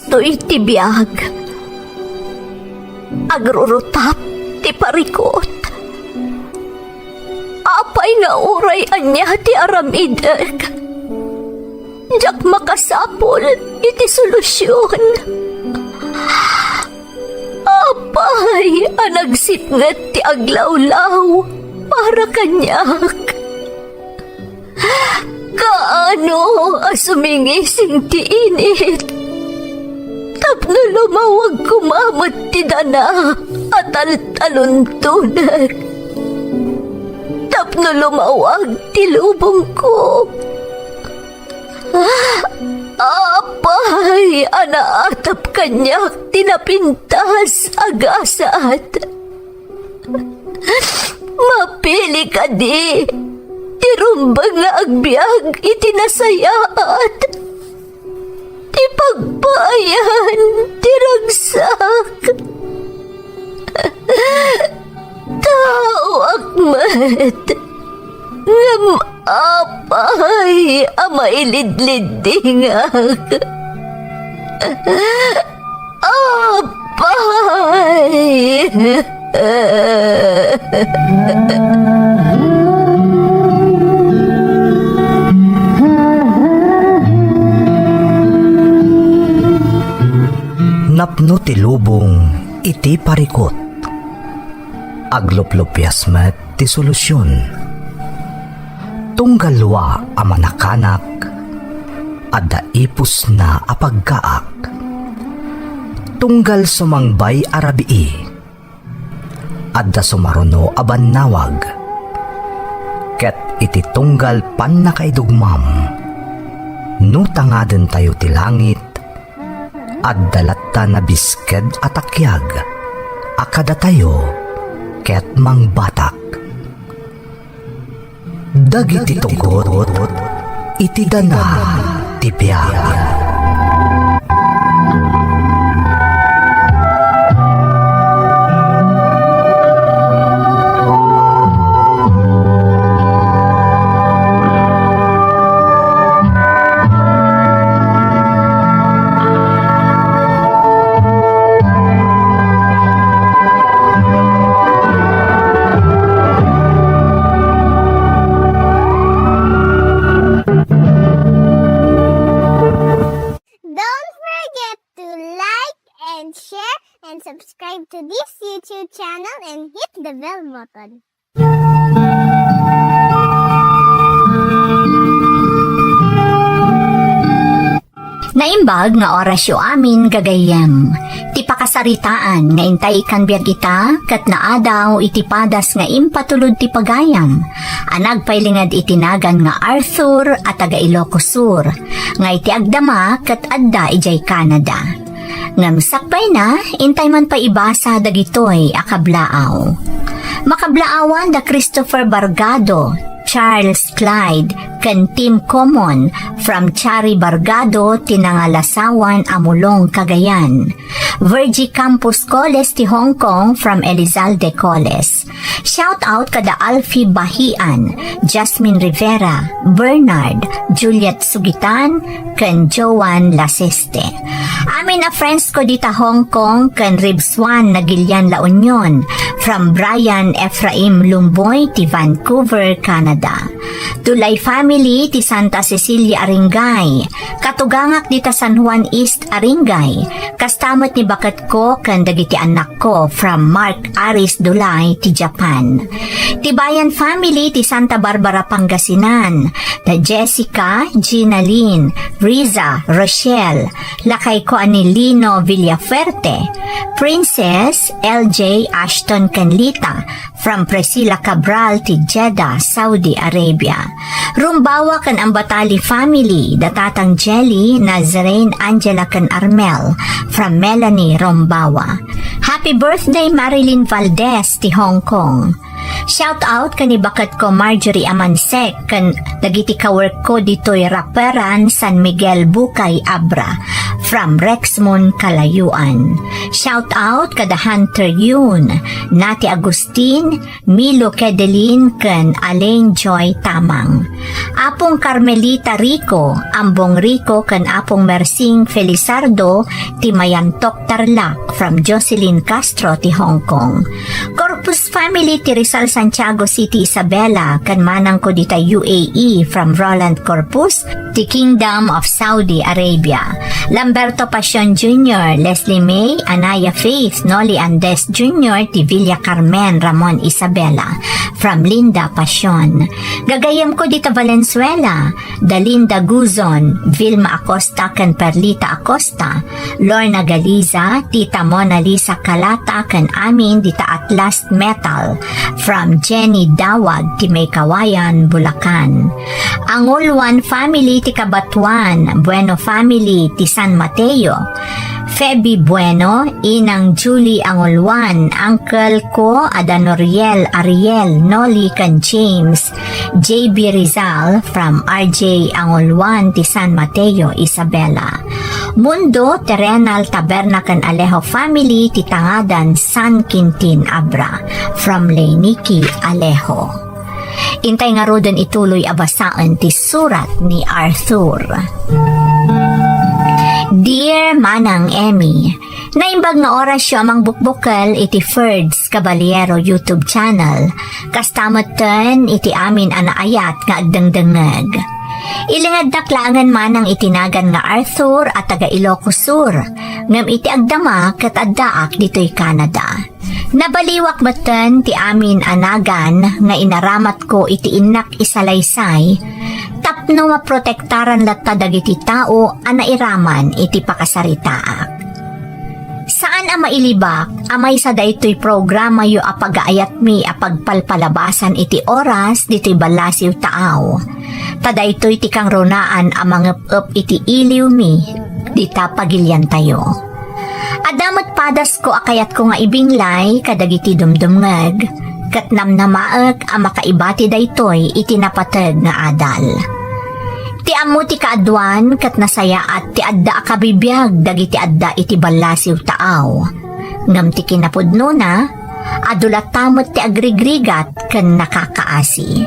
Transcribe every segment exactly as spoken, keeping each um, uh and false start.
daytoy ti biag. Agrurutap ti parikut. Apay nga uray ania ti aramidek, diak makasapul iti solusion. Apay a nagsipnget ti aglawlaw para kaniak? Kaano a sumingising ti init tapno lumawag koma met ti dana a taltaluntonek, tapno lumawag ti lubongko? Apay a naatap kaniak ti napintas a gasat? Mapili kadi ti rumbeng nga agbiag iti nasayaat, ti pagpaayan ti ragsak. Taoak met, ngem apay a mailidliddingak? Apay! Napno ti lubong iti parikut. Agluplupias met ti solusion. Tunggal dua a manakanak, adda ipusna a paggaak. Tunggal sumangbay a rabii, adda sumaruno a bannawag. Ket iti tunggal pannakaidugmam, no tangadentayo ti langit, adda latta nabisked a takiag a kadatayo ket mangbatak. Dagiti tugot iti dana ti biag. Don't forget to like and share and subscribe to this YouTube channel and hit the bell button. Naimbag nga orasyo amin, gagayyem. Ti pakasaritaan nga intay ikkan biag ita ket naadaw iti padas nga impatulod ti pagayam a nagpailinged iti nagan nga Arthur a taga Ilocos Sur, nga iti agdama ket adda idiay Canada. Ngem sakbayna, intay man pay ibasa dagitoy a kablaaw. Makablaawan da Christopher Bargado, Charles Clyde, ken Tim Common from Chari Bargado ti nangalasawan a Mulong, Cagayan. Virgie Campos Coles ti Hong Kong from Elizalde Coles. Shout out kada Alfie Bahian, Jasmine Rivera, Bernard, Juliet Sugitan, ken Joan Laseste. Amin a friends ko dita Hong Kong ken Ribswan Nagilian La Union, from Brian Ephraim Lumboy ti Vancouver, Canada. Tulay family ti Santa Cecilia Aringay. Katugangak dita San Juan East Aringay. Kasta met ni baketko ken dagiti annakko from Mark Aris Dulay ti Japan. Ti Bayan family ti Santa Barbara, Pangasinan. Da Jessica, Gina Lynn, Riza, Rochelle, lakayko a ni Lino Villafuerte, Princess, L J, Ashton, ken Lita, from Priscilla Cabral ti Jeddah, Saudi Arabia. Rumbawa ken Ambatali family, da Tatang Jelly, Nazarene, Angela, ken Armel, from Melanie Rombawa. Happy birthday, Marilyn Valdez ti Hong Kong. Shout out ken ni baketko Marjorie Amansek ken dagiti kaworkko ditoy Raperan, San Miguel, Bukay, Abra. from Rexmon, Kalayuan. Shout out kada Hunter Yun, Nati Agustin, Milo Kedelin ken Alain Joy Tamang. Apong Carmelita Rico, Ambong Rico ken Apong Mersing Felizardo ti Mayantok, Tarlac, from Jocelyn Castro ti Hong Kong. Corpus family ti Rizal, Santiago City, Isabela, ken manangko dita U A E from Roland Corpus, ti Kingdom of Saudi Arabia. Lamberto Pasion Junior, Leslie May, Anaya Faith, Noli Andes Junior, ti Villa Carmen, Ramon, Isabela, from Linda Pasion. Gagayemko dita Valenzuela, Dalinda Guzon, Vilma Acosta, ken Perlita Acosta, Lorna Galiza, Tita Mona Lisa Calata, ken amin dita Atlas Metal, from Jenny Dawag ti Maykawayan, Bulacan. Anguluan family ti Cabatuan, Bueno family ti San Mateo, Feby Bueno, Inang Julie Anguluan, Uncle ko a da Noriel, Ariel, Noli, ken James, J B Rizal, from R J Anguluan ti San Mateo, Isabela. Mundo, Terrenal, Taberna, ken Alejo family ti Tangadan, San Quintin, Abra, from Leynicki Alejo. Intay ngaruden ituloy a basaen ti surat ni Arthur. Dear Manang Emmy, naimbag nga orasyo a mangbukbukel iti Ferds Caballero YouTube channel, kasta metten iti amin a naayat nga agdengdengngeg. Ilingednak laengen manang iti nagan nga Arthur a taga Ilocos Sur, ngem iti agdama ket addaak ditoy Canada. Nabaliwak metten ti amin a nagan nga inaramatko iti innak isalaysay tapno maprotektaran latta dagiti tao a nairaman iti pakasaritaak. Saan a mailibak a maysa daytoy programayo a pagaayatmi a pagpalpalabasan iti oras ditoy ballasiw taaw. Ta daytoy ti kangrunaan a mangep-ep iti iliwmi dita pagiliantayo. Adda met padasko a kayatko nga ibinglay kadagiti dumdumngeg, ket namnamaek a makaibati daytoy iti napateg nga adal. Ti ammo ti kaaduan ket nasayaat ti adda a kabibiag dagiti adda iti ballasiw taaw. Ngem ti kinapudnona, adu latta met ti agrigrigat ken nakakaasi.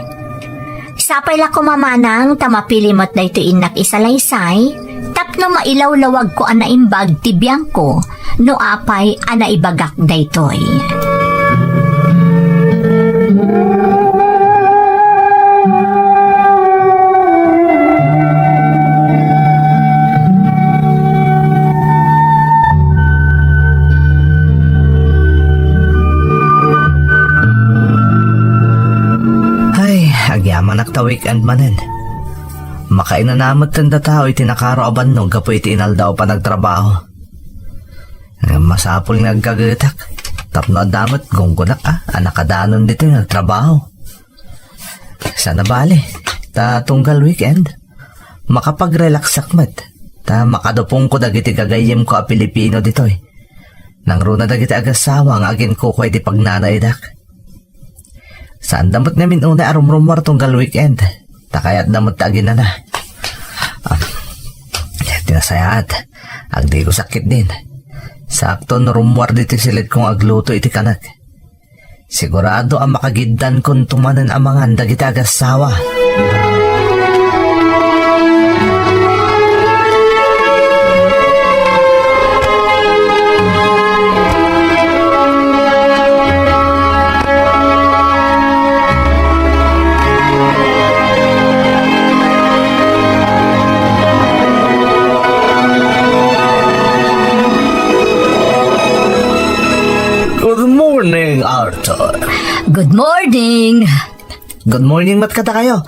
Sapay la koma manang ta mapili met daytoy innak isalaysay, tapno mailawlawagko a naimbag ti biangko no apay a naibagak daytoy. Ay, agyamanak ta weekend manen. Makainanamet ti tao iti nakaro a bannog gapu iti inaldaw a panagtrabaho. Ngem masapul nga aggagetak tapno adda met gunggonak a, a nakadanon ditoy nga agtrabaho. Saan a bale, ta tunggal weekend, makapagrelaksak met, ta makadupongko dagiti gagayyemko a Pilipino ditoy. Nangruna dagiti agassawa nga aginkukua iti pagnanaidak. Saanda met ngamin unay a rumrumuar tunggal weekend, ta kayatda met ti aginana. Ah, ti nasayaat, agdigo sakit din. Sakto no rummuar ditoy silidko nga agluto iti kanek. Sigurado a makagiddankonto manen a mangan dagiti agassawa. Good morning, Arthur. Good morning. Good morning met kadakayo.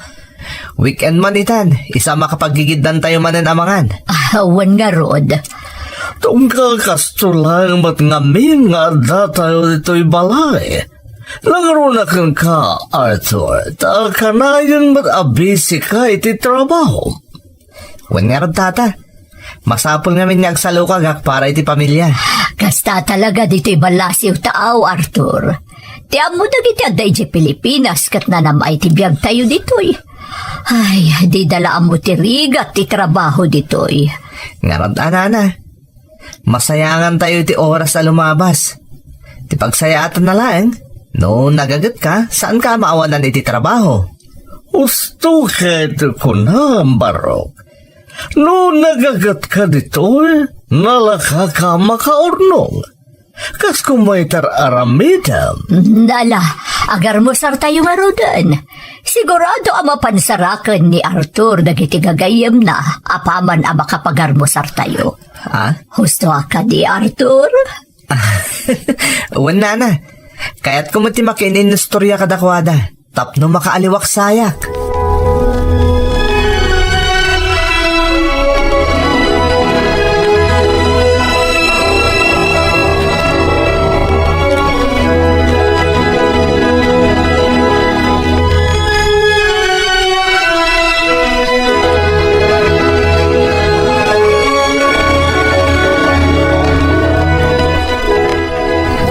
Weekend man itan, isu a makapagigiddantayo manen a mangan. Ah, wen ngarud. Tunggal kasto laeng met ngamin nga addatayo ditoy balay. Nangruna kenka, Arthur, ta kanayon met a busy ka iti trabaho. Wen ngarud, tata. Masapul ngamin nga agsalukagak para iti pamilya. Kasta talaga ditoy ballasiw taaw, Arthur. Ti ammo dagiti adda idiay Pilipinas ket nanam-ay ti biagtayo ditoy. Ay, dida la ammo ti rigat ti trabaho ditoy. Ngarud a, nana, Masayangantayo iti oras a lumabas. Ti pagsayaatanna laeng, no nagagetka, saanka a maawanan iti trabaho. Husto ket kunam, Barok. No nagagetka ditoy, nalakaka makaurnong. Kas kumaytar aramidem. Dala, agarmusartayo ngaruden. Sigurado a mapansaraken ni Arthur dagiti gagayyemna apaman a makapagarmusartayo. Ha? Husto a kadi, Arthur? Wen, nana. Kayatko met ti makiin-inistorya kadakuada tapno makaaliwaksayak.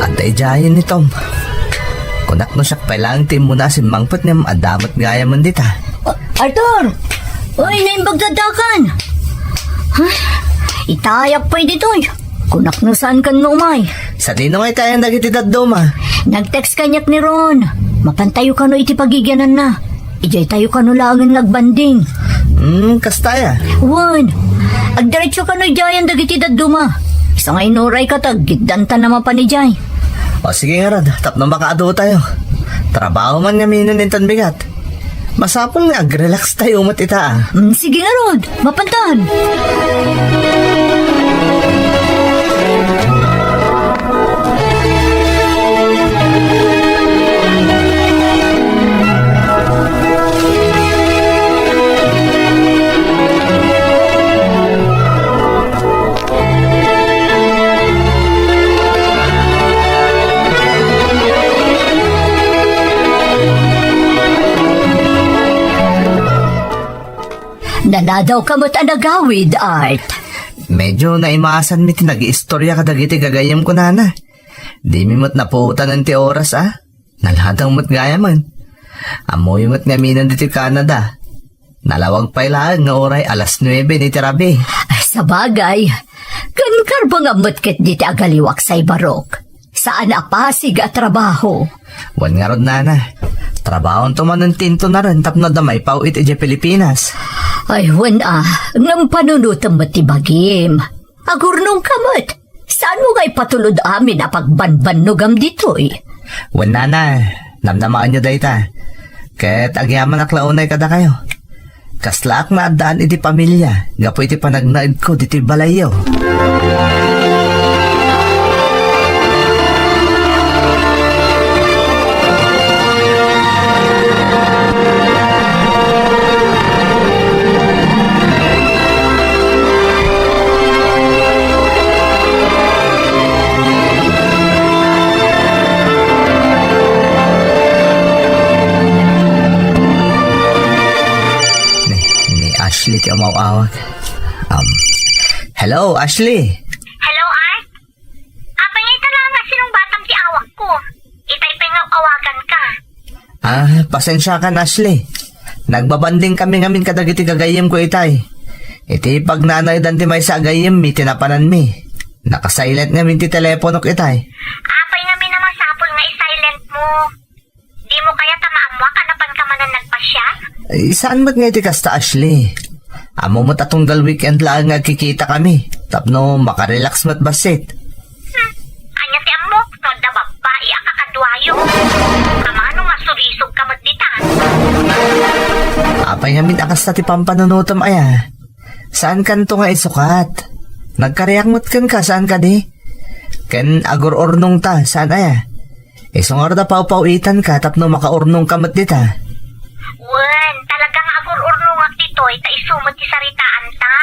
Adda idiayen ni Tom. Kunak no siak pay laeng ti immuna a simmangpet ngem adda met gayamen dita. Arthur! Uy, naimbag ti addakan! Ay, itayak pay ditoy. Kunak no saankan nga umay. Sadino nga itayan dagiti dadduma? Nag-text kaniak ni Ron. Mapantayo kano iti pagigiananna. Idiay tayo kano laengen nga agbanding. Hmm, kasta aya? Wen, agdiretso kano idiayen dagiti dadduma. Isu nga inuray ka ta aggiddanta na mapan idiay. O sige ngarud, tapno makaadu tayo. Trabaho man ngamin inton bigat. Masapul nga agrelax tayo met ita, ah. Hmm, sige ngarud, mapantan. Nanadaw ka met a nagawid, Art. Medyo naimasanmi ti nagiistorya kadagiti gagayyemko, nana. Dimi met napuotan ti oras, a? Naladaw met gayamen. Ammoyo met ngamin ditoy Canada. Nalawag pay laeng nga uray alas nuebe iti rabii. Ay, sabagay. Ken karbengam met ketdi ti agaliwaksa, Barok. Saan a pasig a trabaho. Wen ngarud, nana. Trabahonto manen ti intonaran tapno adda maipaw-it idiay Pilipinas. Ay, wen a. Ngem panunotem met ti bagim. Agurnongka met. Saanmo nga ipatulod amin a pagbanbannogam ditoy? Wen, nana, namnamaenyo dayta. Ket agyamanak la unay kadakayo. Kaslaak naaddaan iti pamilia gapu iti panagnaedko ditoy balayyo. Ni, ni Ashley ti umaw-awag. Um, hello, Ashley. Hello, Art. Apay nga ita laeng a sinungbatam ti awakko? Itay pay nga awaganka. Ah, pasensiakan, Ashley. Nagbabanding kami ngamin kadagiti gagayyemko itay. Iti pagnanaedan ti maysa a gayyemmi ti napananmi. Naka-silent ngamin ti teleponok itay. Apay ngamin a masapul nga i-silent mo? Dimo kayat a maammoak a napanka manen nagpasiar? Ay, saan met nga iti kasta, Ashley? Ammo met a tunggal weekend laeng nga agkikitakami tapno makarelax met bassit. Hmm. Ania ti ammok no adda babbai a kakaduayo? Amangan no masulisog ka met dita. Apay ngamin a kasta ti pampanunotem aya? Saankanto nga isukat? Nagkariak met kenka, saan kadi? Ken agur-urnongta, saan aya? Isu ngarud a pawpaw-itanka tapno makaurnongka met dita. Wen, talaga nga agur-urnongak ditoy ta isu met ti saritaanta.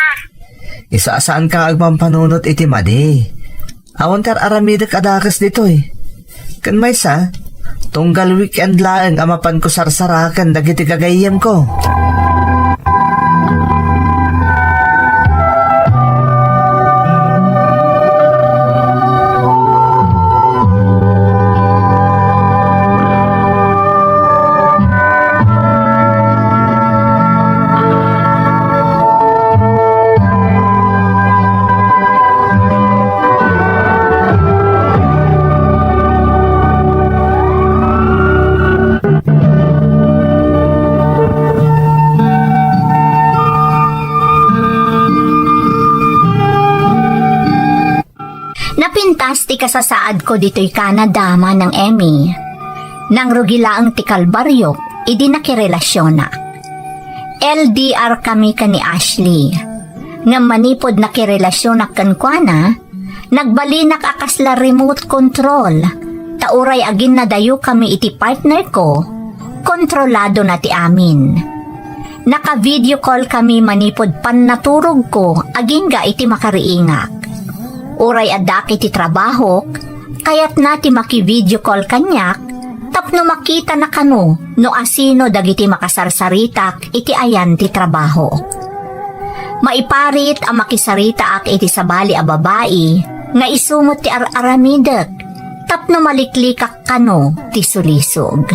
Isu a saanka nga agpampanunot iti madi. Awan ti ar-aramidek a dakes ditoy. Ken maysa, tunggal weekend laeng a mapanko sarsaraken dagiti gagayyemko. Kas ti kasasaadko ditoy Canada, Manang Emmy, nangrugi laeng ti kalbariok idi nakirelasionak. L D R kami ken ni Ashley. Ngem manipud nakirelasionak kenkuana, nagbalinak a kasla remote control, ta uray aginnadayo kami iti partner ko, kontroladona ti amin. Naka-video call kami manipud pannaturogko agingga iti makariingak. Uray addak iti trabahok, kayatna ti maki-video call kaniak tapno makitana kano no asino dagiti makasarsaritak iti ayan ti trabahok. Maiparit a makisaritaak iti sabali a babai nga isu met ti ar-aramidek tapno maliklikak kano ti sulisog.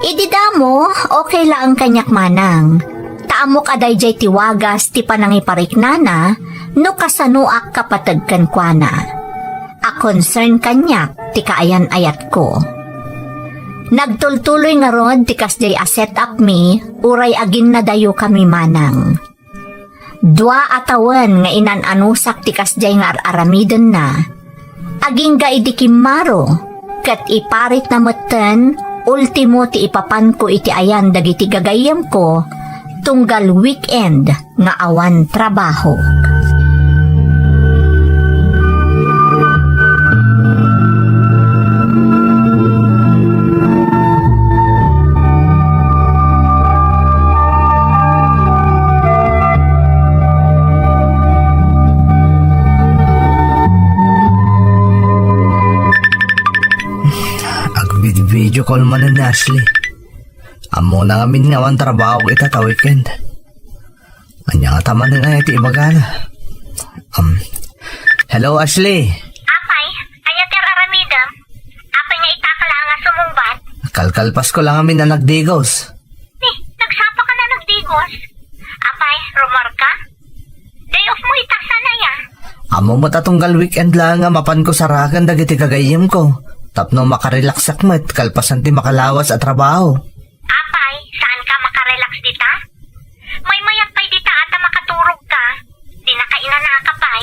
Idi damo, okay laeng kaniak manang. Ta ammok a daydiay ti wagas ti panangipariknana no kasanoak kapateg kenkuana. A concern kaniak ti kaayan-ayatko. Nagtultuloy ngarud ti kasdiay a set-up mi uray aginnadayo kami manang. Dua a tawen nga inan-anusak ti kasdiay nga ar-aramidenna. Agingga idi kimmaro, ket iparitna metten, ultimo ti ipapanko iti ayan dagiti gagayyemko, tunggal weekend nga awan trabaho. Agvid-video call manen ni Ashley. Ammona ngamin nga awan trabaho ita ta weekend. Ania ngata manen aya ti ibagana? Um, hello, Ashley. Apay, ania ti ar-aramidem? Apay nga ita ka laeng a sumungbat? Kalkalpasko la ngamin a nagdigos. Ni, nagsapa ka na nagdigos? Apay, rummuar ka? Day off mo ita, saan aya? Ammo met a tunggal weekend laeng nga mapanko saraken dagiti gagayyemko tapno makarelaksak met kalpasan ti makalawas a trabaho. Apay, saan ka makarelax dita? Maymayat pay dita a ta makaturog ka. Di nakainanaka pay.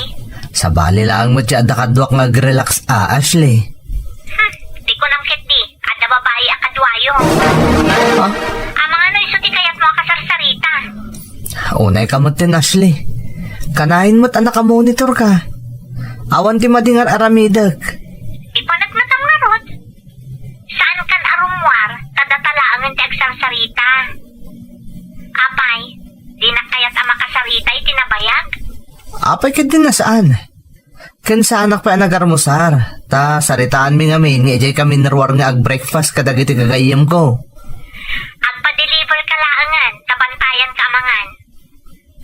Sabali laeng met ti adda kaduak nga agrelax a, Ashley. Hmm, di ko nam ketdi, adda babai a kaduayo. Ha? Amangan no isu ti kayatmo a kasarsarita. Unay ka met ten, Ashley. Kanayon met a nakamonitor ka. Awan ti madi nga ar-aramidek. Di pa nagnatam ngarud. Saan kan a rummuar, ta data laengen ti agsarsarita. Apay, dinak kayat a makasarita iti nabayag? Apay ket di na saan. Ken saanak pay a nagarmusar, ta saritaanmi ngamin nga idiay kami narua nga ag-breakfast kadagiti gagayyemko. Agpa-deliver ka laengen, ta bantayan ka a mangan.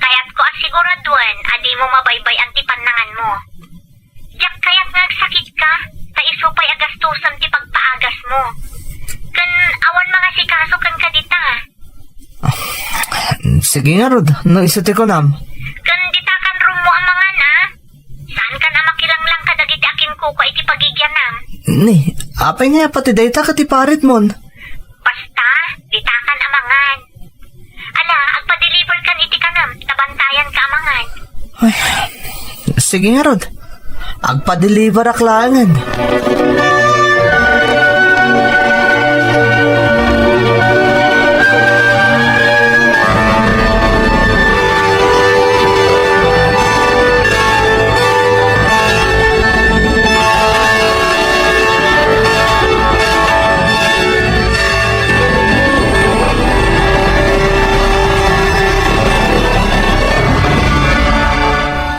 Kayatko a siguraduen a dimo mabaybay-an ti pannanganmo. Diak kayat nga agsakit ka, ta isu pay a gastusen ti pagpaagasmo. Ken awan mangasikaso kenka dita. Sige ngarud, no isu ti kunam. Ken dita kan rummo a mangan, a? Saan kan a makilanglang kadagiti akinkukua iti pagigianam? Ni, apay nga pati dayta ket iparitmon? Basta, dita kan a mangan. Ala, agpa-deliver kan iti kanam, ta bantayan ka a mangan. Ay, sige ngarud. Agpa-deliverak laengen.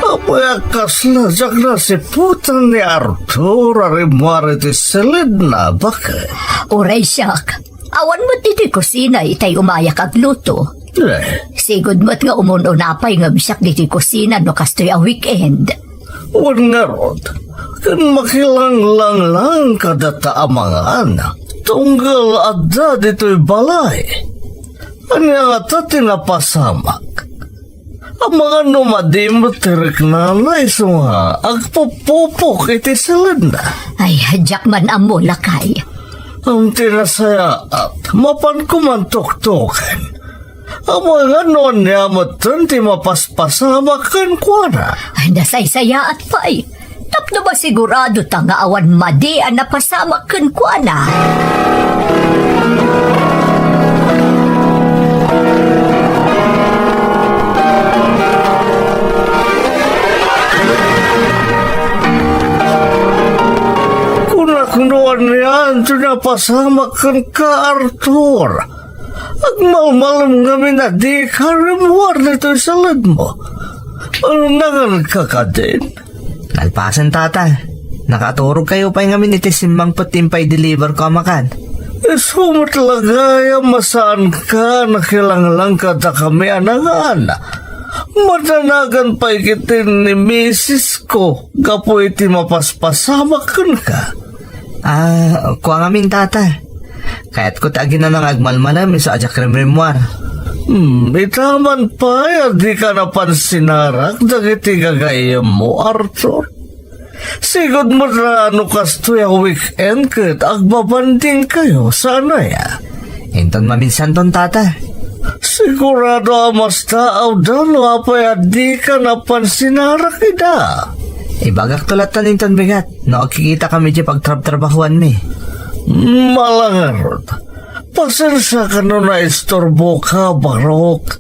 Apay a kasla diak nasiputan ni Arthur a rimmuar iti siledna, baket? Uray siak, awan met ditoy kusina itay umayak agluto. Eh. Sigud met nga umun-una pay ngem siak ditoy kusina no kastoy a weekend. Wen ngarud, ken makilanglang lang kadata a mangan, tunggal adda ditoy balay. Ania ngata ti napasamak? Amangan no madi met ti riknana isu nga agpupupok iti siledna. Ay, diak man ammo, lakay. Ngem ti nasayaat, mapanko man tuktoken. Amangan no ania metten ti mapaspasamak kenkuana. Ay, nasaysayaat pay. Ta no masigurado ta nga awan madi a napasamak kenkuana. Kunak no anian ti napasamak kenka, Arthur. Agmalmalem ngamin a dika rimmuar ditoy saledmo. Nangan ka kadin? Nalpasen, Tata. Nakaturogkayo pay ngamin iti simmangpet ti impay-deliver ko a makan. Isu met la gayam a saanka a nakilanglang kadakami a nangan. Madanagan pay ketdin ni misis ko gapu iti mapaspasamak kenka. Ah, kua ngamin, Tata. Kayatko ti aginana nga agmalmalem isu a diak rimrimmuar. Hmm, ita man pay a dika napansinarak dagiti gagayyemmo, Arthur. Sigud met la no kastoy a weekend ket agbabandingkayo, saan aya? Inton maminsanton, Tata. Sigurado a mas taawda no apay a dika napansinarak ida. Ibagakto lattan inton bigat no agkikitakami idiay pagtrabtrabahuanmi. Mala ngarud. Pasensiaka no naisturboka, Barok.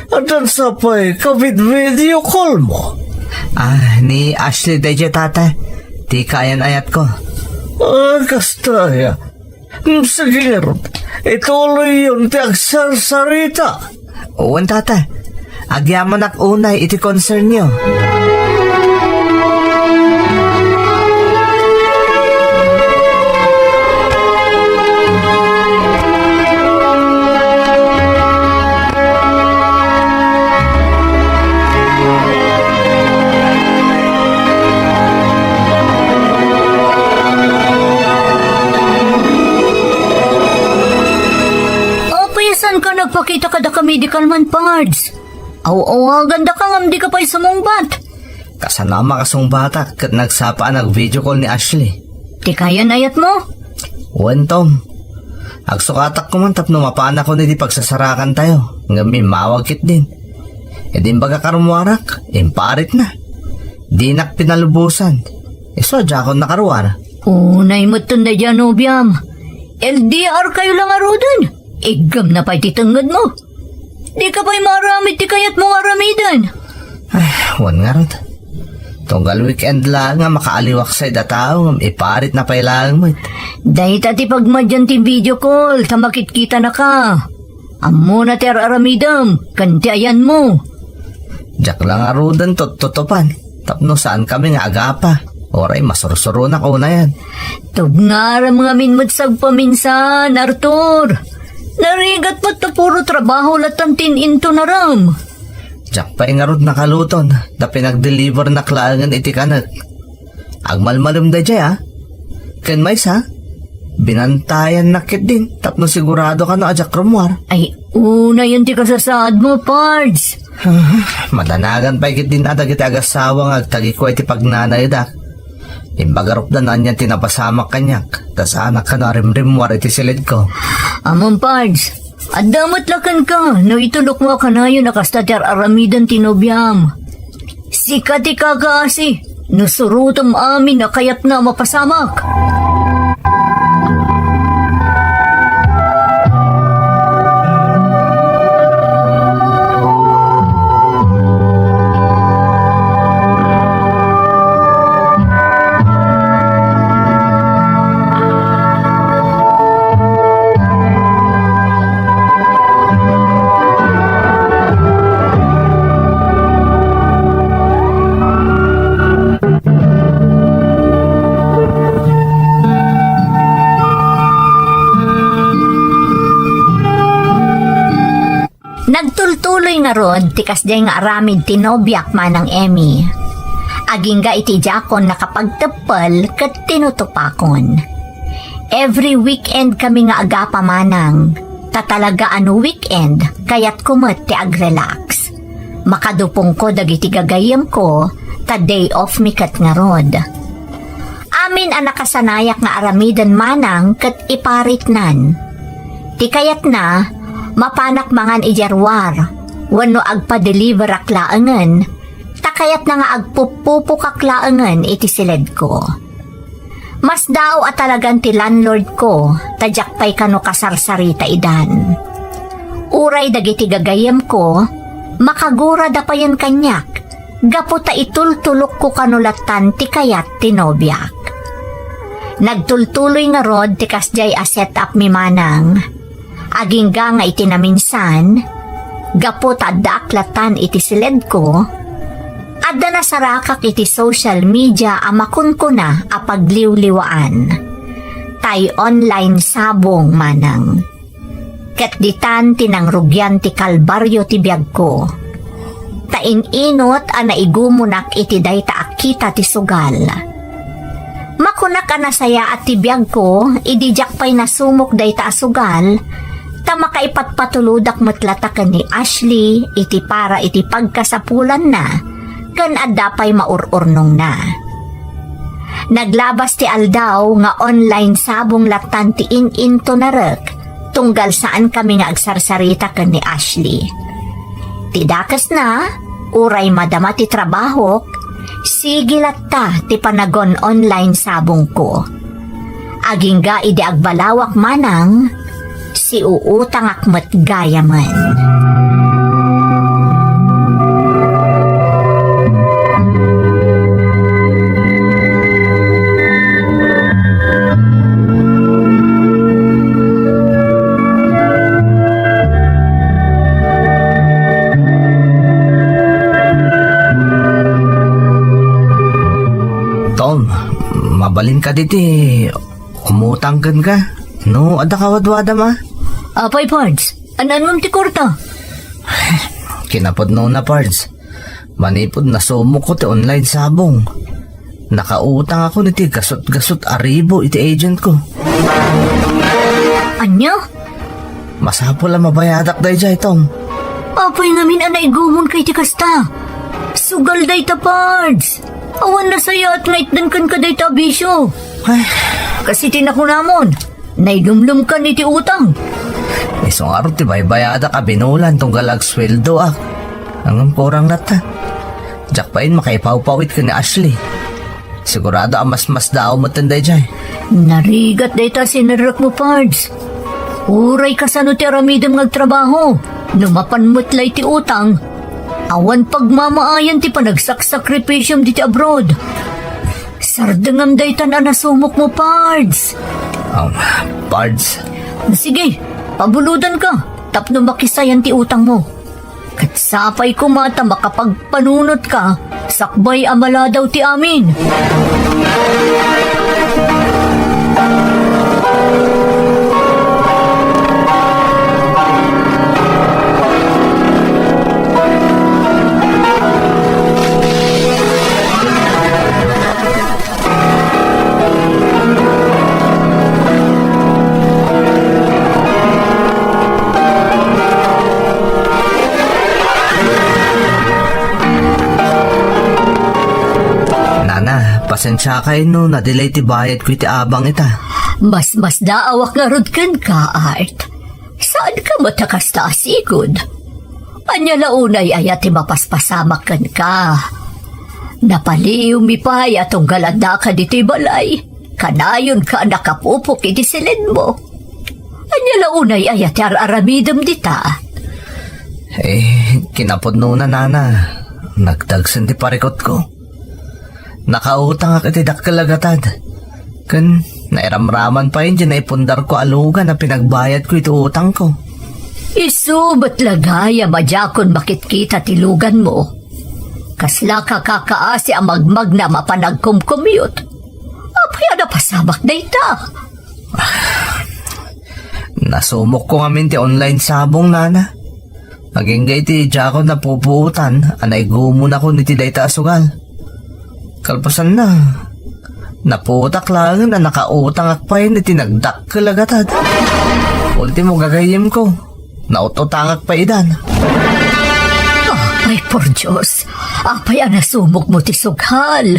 Addan sa pay kavid-video call mo? Ah, ni Ashley daydiay, Tata. Ti kaayan-ayatko. Ah, kasta aya. Hmm, sige ngarud, ituloyyon ti agsarsarita. Wen, Tata. Agyamanak unay iti concernyo. Apay a saanka nagpakita kadakami idi kalman, Pards? Aw-awagandaka ngem dika pay sumungbat. Kasano a makasungbatak ket nagsapa a nag-video call ni Ashley? Ti kaayan-ayatmo? Wen, Tom. Agsukatak koman tapno mapanakon idi pagsasarakantayo, ngem immawag ketdin. Idi imbagak a rummuarak, impaaritna. Dinak pinalubosan. Isu a diakon nakaruar. Unay metten daydiay a nobiam. L D R kayo la ngaruden. Iggamna pay ti tengngedmo. Dika pay maaramid ti kayatmo nga aramiden. Ay, wen ngarud. Tunggal weekend laeng a makaaliwak sa ida tao, ngem ipaaritna pay laeng met. Dayta ti pagmadian ti video call, ta makitkitanaka. Ammona ti ar-aramidem, ken ti ayanmo. Diak la ngaruden tuttutupan, tapno saankami nga agapa, uray masursuronak unayen. Tugngarem ngamin met sagpaminsan, Arthur. Narigat met ta puro trabaho lattan ti in-intunarem. Diak pay ngarud nakaluton, ta pinagdelivernak laengen iti kanek. Agmalmalem daydiay, a. Ken maysa, binantayannak ketdin tapno sigurado kano a diak rummuar. Ay, unayen ti kasasaadmo, Pards. Ah, madanagan pay ketdin a dagiti agassawa nga agtagikua iti pagnanaedak. Imbag a rupdan no anian ti napasamak kaniak, ta saanak kano a rimrimmuar iti siledko. Ammom, Pards, adda met la kenka no itulokmo a kanayon a kasta ti ar-aramiden ti nobiam. Sika ti kakaasi no surotem amin a kayatna a mapasamak. Nagtultuloy ngarud ti kasdiay nga aramid ti nobiak, Manang Emmy. Agingga iti diakon nakapagteppel ket tinutupakon. Every weekend kami nga agapa, Manang. Ta talaga a no weekend, kayatko met ti agrelax. Makadupongko dagiti gagayyemko, ta day off mi ket ngarud. Amin a nakasanayak nga aramiden, Manang, ket iparitnan. Ti kayatna, mapanak mangan idiay ruar, wenno agpa-deliverak laengen, ta Kayatna nga agpuppupokak laengen iti siledko. Masdaaw a talagan ti landlordko, ta diak pay kano kasarsarita idan. Uray dagiti gagayyemko, makagurada payen kaniak, gapu ta itultulokko kano lattan ti kayat ti nobiak. Nagtultuloy ngarud ti kasdiay a set-up mi manang. Agingga nga iti naminsan, gapu ta addaak lattan iti siledko, adda nasarakak iti social media a makunkuna a pagliwliwaan. Tay online sabong manang. Ket ditan ti nangrugian ti kalbario ti biagko. Ta in-inot a naigumunak iti dayta a kita ti sugal. Makunak a nasayaat ti biagko idi diak pay nasumok dayta a sugal, ta makaipatpatulodak met latta ken ni Ashley iti para iti pagkasapulanna ken adda pay maur-urnongna. Naglabas ti aldaw nga online sabong lattan ti in-intonarek, tunggal saankami nga agsarsarita ken ni Ashley. Ti dakesna, uray madama ti trabahok, sige latta ti panagon-online sabongko. Agingga idi agbalawak manang, siuutangak met gayamen. Tom, mabalin ka diti umutang kenka? No, adda kawadwadam a? Apay, Pards? An-annom ti kwarta? Kinapudnona, Pards. Manipud nasumokko ti online sabong, nakautangakon iti gasut-gasut a ribu iti agentko. Ania? Masapul a mabayadak daydiay, Tom. Apay ngamin a naigumonka iti kasta? Sugal dayta, Pards. Awan nasayaat nga itdan kenka dayta a bisio. Ay. Kas iti nakunamon, nailumlomkan iti utang. Isu ngarud ti baybayadak a binulan tunggal agsueldoak. Ngem kurang latta. Diak pay makaipawpawit ken ni Ashley. Sigurado a masmasdaaw metten daydiay. Narigat dayta a sinerrekmo, Pards. Uray kasano ti aramidem nga agtrabaho, no mapan met la iti utang, awan pagmamaayan ti panagsaksakripisom diti abroad. Sardengam daytan a nasumokmo, Pards. Um, Pards. Sige, pabulodanka tapno makisayan ti utangmo. Ket sapay koma ta makapagpanunotka sakbay a maladaw ti amin. Nana, pasensiakay no na-delay ti bayadko iti abang ita. Masmasdaawak ngarud kenka, Art. Saanka met a kasta a sigud? Ania la unay aya ti mapaspasamak kenka? Napaliiwmi pay a tunggal addaka ditoy balay, kanayonka a nakapupok iti siledmo. Ania la unay aya ti ar-aramidem dita? Eh, kinapudnona, Nana, nagdagsen ti parikutko. Nakautangak iti dakkel a gatad. Ken nairamraman pay diay naipundarko a lugan a pinagbayadko iti utangko. Isu met la gayam a diakon makitkita ti luganmo. Kaslaka kakaasi a magmagna a mapan agkumkumyot. Apay a napasamak dayta? Nasumokko ngamin ti online sabong, Nana. Agingga iti diakon napupuotan a naigumonakon iti dayta a sugal. Kalpasanna, naputak laengen a nakautangak pay iti nagdakkel a gatad. Ultimo gagayyemko, naut-utangak pay idan. Apay, por Dios, apay a nasumokmo ti sugal?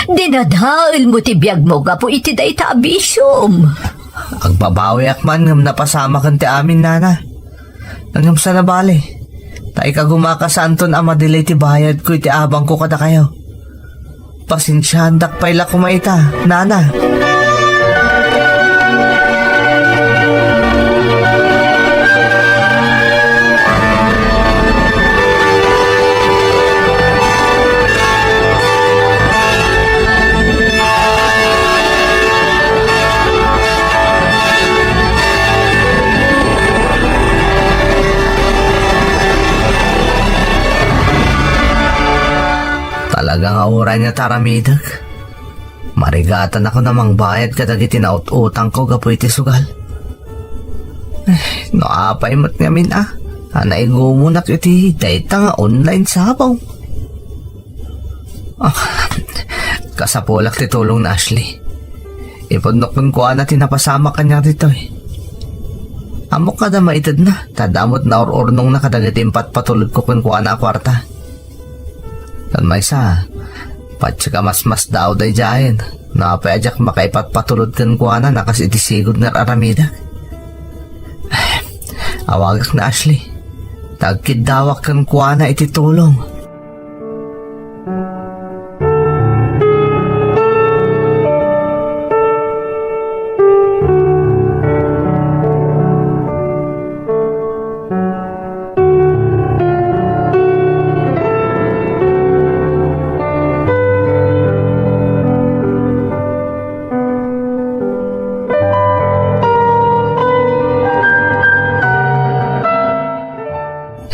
Dinadaelmo ti biagmo gapu iti dayta a bisiom. Agbabawiak man ngem napasamaken ti amin, Nana. Ngem saan a bale, Ta ikagumaka saanton a madelay ti bayadko iti abangko kadakayo. Pasensiaandak pay la koma ita, nana. Talaga nga uray nga ta aramidek. Marigatanakon a mangbayad kadagiti naut-utangko gapu iti sugal. Eh, no apay met ngamin a, a naigumonak iti dayta nga online sabong. Ah, kasapulak ti tulong ni Ashley. Ipudnok kenkuana ti napasamak kaniak ditoy. Ammok kada maitedna, ta adda met naur-urnongna kadagiti impatpatulodko kenkuana a kuarta. Ken maysa, patse ka masmasdaaw daydiayen. No apay a diak makaipatpatulod kenkuana a kas iti sigud nga ar-aramidek. Awagak ni Ashley. Ta agkiddawak kenkuana iti tulong.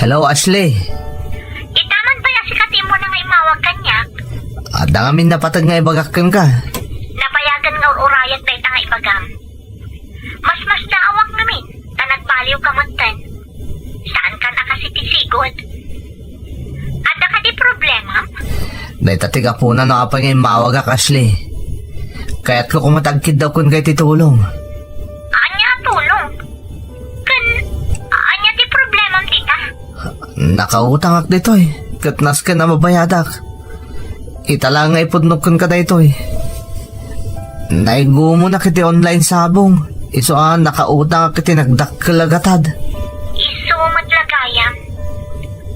Hello, Ashley. Ita man pay a sika ti immuna nga immawag kaniak? Adda ngamin napateg nga ibagak kenka. Nabayagen nga ur-urayak dayta nga ibagam. Masmasdaawak ngamin, ta nagbaliwka metten. Saankan a kas iti sigud. Adda kadi problemam? Dayta ti gapuna no apay nga immawagak, Ashley. Kayatko koma ti agkiddaw kenka iti tulong. Ania a tulong? Ken ania ti problemam dita? Nakautangak ditoy, ket nasken a mabayadak. Ita la nga ipudnok kenka daytoy. Naigumonak iti online sabong, isu a nakautangak iti nagdakkel a gatad. Isu met la gayam.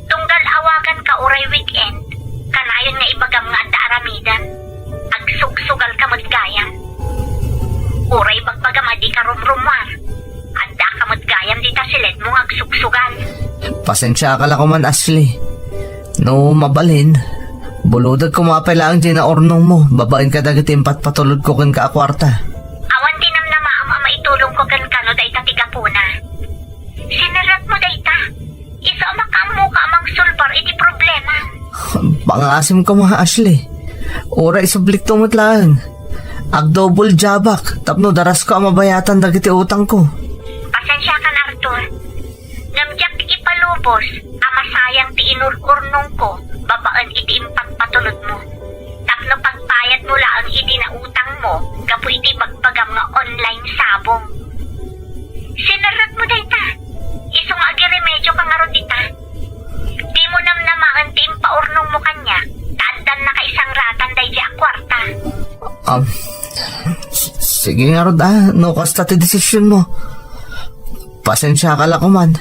Tunggal awaganka uray weekend, kanayon nga ibagam nga adda aramidem. Agsugsugalka met gayam. Uray bagbagam a dika rumrumuar, addaka met gayam dita siledmo nga agsugsugal. Pasensiaka la koman, Ashley. No mabalin, bulodek koma pay laeng diay naurnongmo babaen kadagiti impatpatulodko kenka a kuarta. Awan ti namnamaam a maitulongko kenka no dayta ti gapuna. Sinerrekmo dayta. Isu a makaammoka a mangsulbar iti problema. Pangasim koma, Ashley. Uray isublikto met laeng. Agdouble jobak tapno darasko a mabayatan dagiti utangko. Pasensiakan, Arthur. Ngem diak ipalubos a masayang ti inur-urnongko babaen iti impatpatulodmo. Tapno pagbayadmo laeng idi nautangmo gapu iti bagbagam nga online sabong. Sinerrekmo dayta. Isu nga agiremedioka ngarud ita. Dimo namnamaen ti impaurnongmo kaniak, ta addan nakaisangratan daydiay a kuarta. Um, s-, sige ngarud a, no kasta ti desisionmo. Pasensiaka la koman.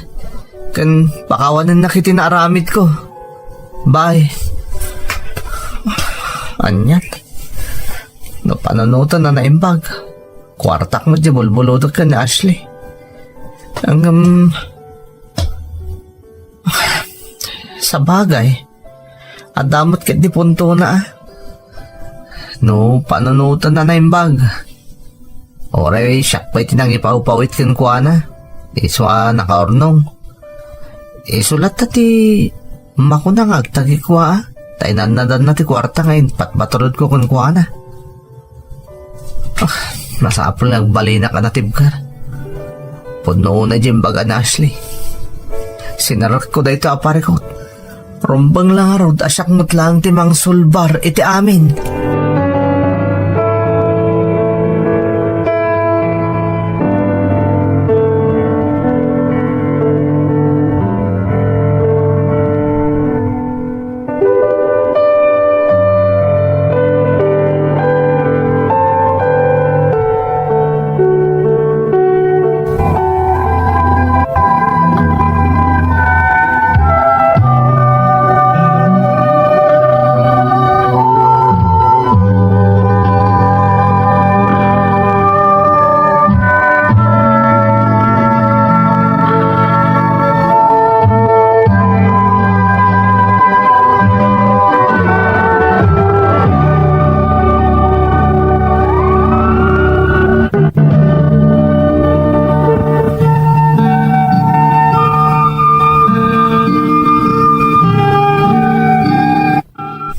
Ken pakawanennak iti naaramidko. Bye. Aniat? No panunoten a naimbag. Kuartak met diay bulbulodek ken ni Ashley. Ngem, sabagay, adda met ketdi puntona a. No panunoten a naimbag. Uray siak pay ti nangipawpawit kenkuana. Isu a nakaurnong. Isu latta ti makuna nga agtagikua a. Ta inannadanna ti kuarta nga impatpatulodko kenkuana. Ah, masapul nga agbalinak a natibker. Pudno unay diay imbaga ni Ashley. Sinerrekko daytoy a parikut. Rumbeng la ngarud a siak met laeng ti mangsulbar iti amin.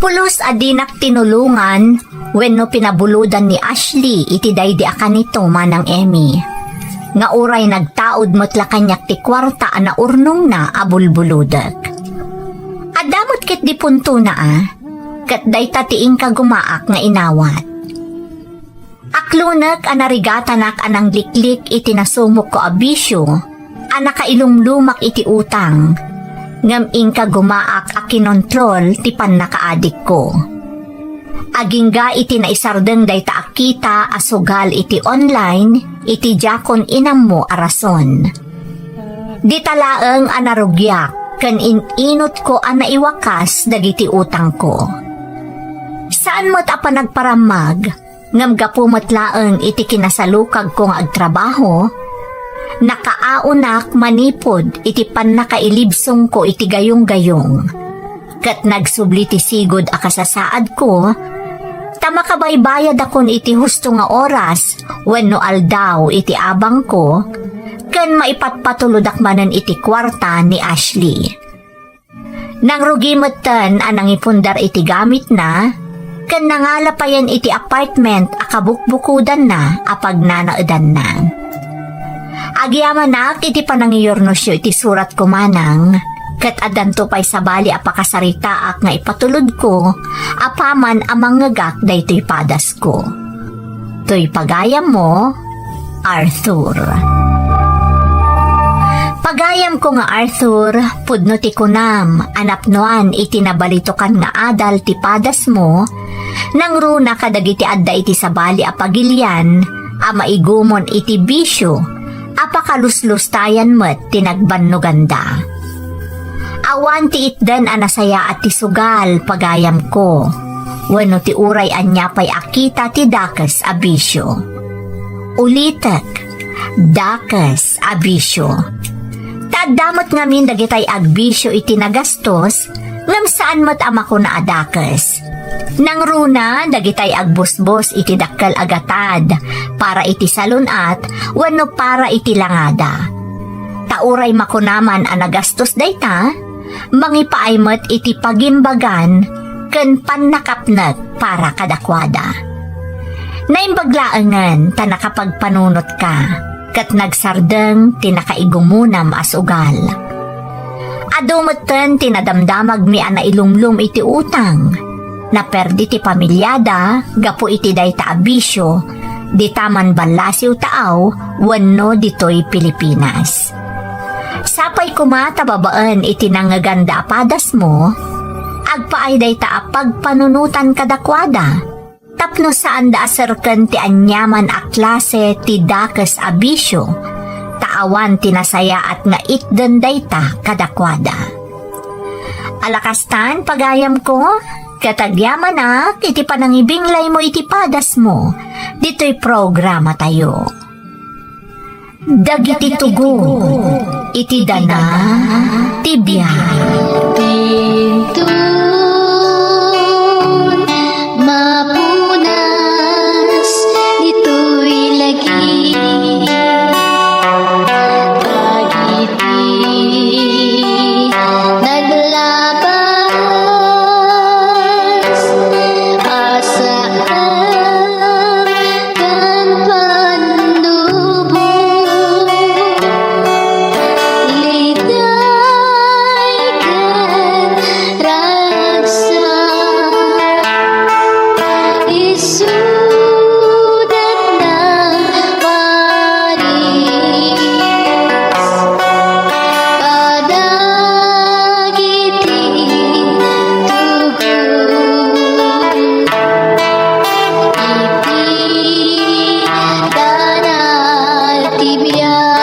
Pulos a dinak tinulongan wenno pinabulodan ni Ashley iti daydi a kanito, Manang Emmy, nga uray nagtaud met la kaniak ti kuarta a naurnongna a bulbulodek. Adda met ketdi puntona a, ket dayta ti inkagumaak nga inawat. Aklonek a narigatanak a nangliklik iti nasumokko a bisio a nakailumlumak iti utang, ngem inkagumaak a kinontrol ti pannakaadikko. Agingga iti naisardeng dayta a kita a sugal iti online iti diakon inammo a rason. Dita laeng a narugiak ken in-inutko a naiwakas dagiti utangko. Saan met a panagparammag, ngem gapu met laeng iti kinasalukagko nga agtrabaho, nakaaonak manipud iti pannakailibsongko iti gayunggayong. Ket nagsubli ti sigud a kasasaadko, ta makabaybayadakon iti husto nga oras wenno aldaw iti abangko, ken maipatpatulodak manen iti kuarta ni Ashley. Nangrugi metten a nangipundar iti gamitna, ken nangala payen iti apartment a kabukbukodanna a pagnanaedanna. Agyamanak iti panangiyurnosyo iti suratko, Manang, ket addanto pay sabali a pakasaritaak nga ipatulodko apaman a mangngegak daytoy padasko. Toy pagayammo, Arthur. Pagayamko nga Arthur, pudno ti kunam a napnoan iti nabalitokan nga adal ti padasmo, nangruna kadagiti adda iti sabali a pagilian a maigumon iti bisio a pakaluslustayan met ti nagbannoganda. Awan ti itden a nasayaat ti sugal, pagayamko, wenno ti uray ania pay a kita ti dakes a bisio. Ulitek, dakes a bisio. Ta adda met ngamin dagitay agbisio iti nagastos, ngem saan met a makuna a dakes. Nangruna dagitay agbusbos iti dakkel a gatad para iti salun-at wenno para iti langada. Ta uray makunaman a nagastos dayta, mangipaay met iti pagimbagan ken pannakapnek para kadakuada. Naimbag laengen ta nakapagpanunotka ket nagsardeng ti nakaigumonam a sugal. Adu metten ti nadamdamagmi a nailumlom iti utang. Naperdi ti pamiliada gapu iti dayta a bisio, dita man ballasiw taaw wenno ditoy Pilipinas. Sapay koma ta babaen iti nangngeganda a padasmo, agpaay dayta a pagpanunotan kadakuada. Tapno saanda a serken ti aniaman a klase ti dakes a bisio, ta awan ti nasayaat nga itden dayta kadakuada. Ala kastan, pagayamko, ket agyamanak iti panangibinglaymo iti padasmo ditoy programatayo. Dagiti tugon iti dana ti biag. Ditoy mapunas, ditoy lagip. Dagiti naglabas a saan ken pannubo, liday ken ragsak, isudat nang paris kadagiti tugon. Iti dana ti biag.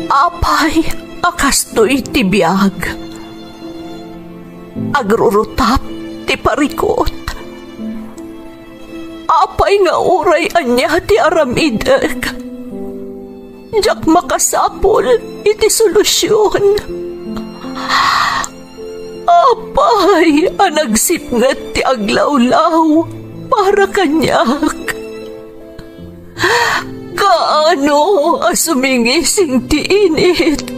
Apay a kastoy ti biag? Agrurutap ti parikut. Apay nga uray ania ti aramidek, diak makasapul iti solusion. Apay a nagsipnget ti aglawlaw para kaniak? Kaano a sumingising ti init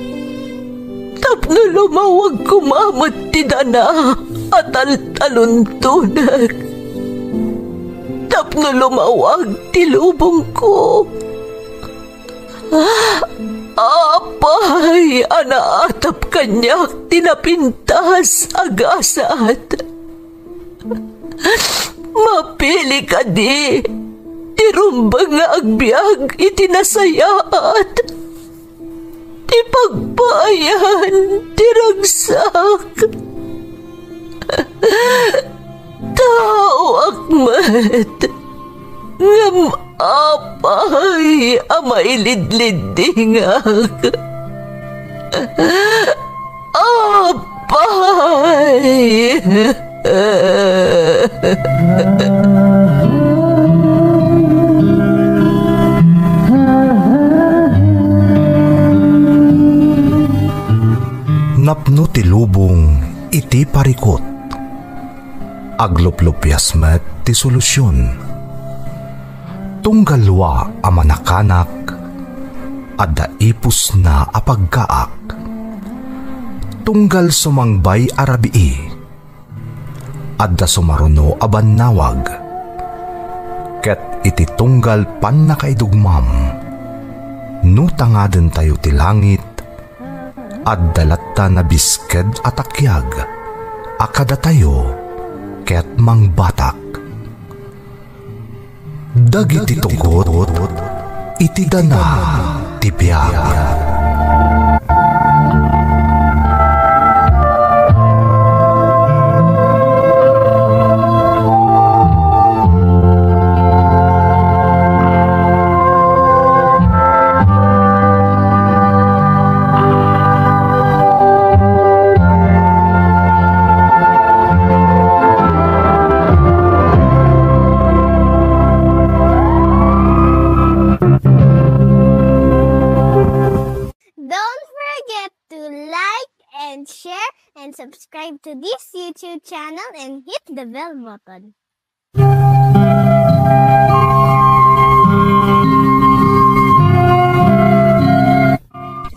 tapno lumawag koma met ti dana a taltaluntonek, tapno lumawag ti lubongko? Apay a naatap kaniak ti napintas a gasat? Mapili kadi ti rumbeng nga agbiag iti nasayaat, ti pagpaayan ti ragsak? Taoak met, ngem apay a mailidliddingak? Apay! Napno ti lubong iti parikut. Agluplupias met ti solusion. Tunggal wa a manakanak, adda ipusna a paggaak. Tunggal sumangbay a rabii, adda sumaruno a bannawag. Ket iti tunggal pannakaidugmam, no tangadentayo ti langit, adda latta nabisked a takiag a kadatayo ket mangbatak. Dagiti tugot iti dana ti biag. Don't forget to like and share and subscribe to this YouTube channel and hit the bell button.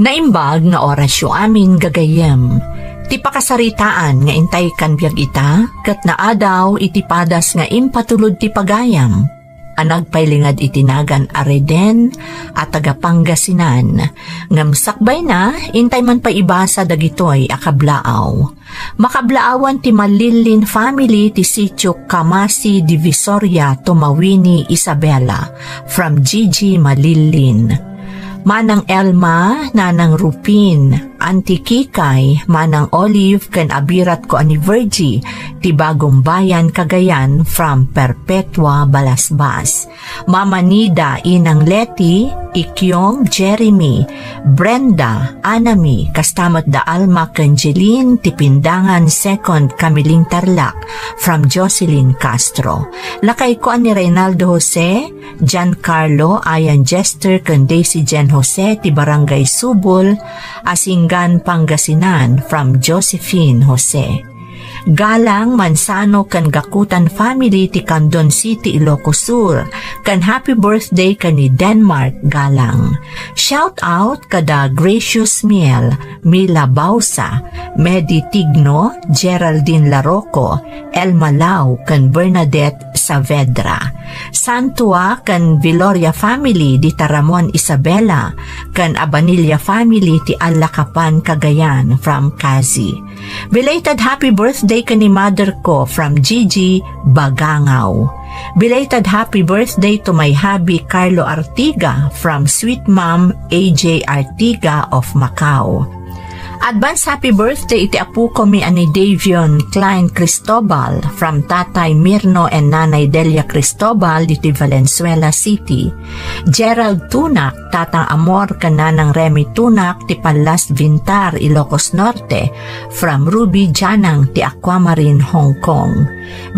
Naimbag nga orasyo amin, gagayyem. Ti pakasaritaan nga intay kan biag ita, ket naadaw iti padas nga impatulod ti pagayam a nagpailingad iti nagan a Reden a taga Pangasinan. Ngem sakbayna, intay man pay ibasa dagitoy a kablaaw. Makablaawan ti Malillin family ti sitio Camasi, Divisoria, Tumawini, Isabela, from Gigi Malillin. Manang Elma, Nanang Rupin, Auntie Kikay, Manang Olive, ken abiratko a ni Virgie, ti Bagumbayan, Cagayan, from Perpetua, Balasbas. Mama Nida, Inang Leti, Ikyong, Jeremy, Brenda, Anami, kasta met da Alma ken Jeline, ti Pindangan, Second, Camiling, Tarlac, from Jocelyn Castro. Lakayko a ni Reynaldo Jose, Giancarlo, Ayan Jester, ken Daisy Jen Jose, ti Barangay Subol, Asingan, Pangasinan, from Josephine Jose. Galang Manzano ken Gakutan family ti Candon City, Ilocos Sur, ken happy birthday ken ni Denmark Galang. Shout out kada Gracious Miel, Mila Bausa, Medi Tigno, Geraldine Larocco, Elma Lau, ken Bernadette Saavedra. Santua ken Viloria family di Taramon, Isabela, ken Abanilla family ti Allacapan, Cagayan, from Kazi. Belated happy birthday ken ni mother ko from Gigi Bagangaw. Belated happy birthday to my hubby Carlo Artiga from Sweet Mom A J Artiga of Macau. Advance happy birthday iti apukomi a ni Davion Klein Cristobal from Tatay Mirno and Nanay Delia Cristobal diti Valenzuela City. Gerald Tunak, Tatang Amor ken Nanang Remy Tunak ti Pallas Vintar, Ilocos Norte, from Ruby Janang ti Aquamarine, Hong Kong.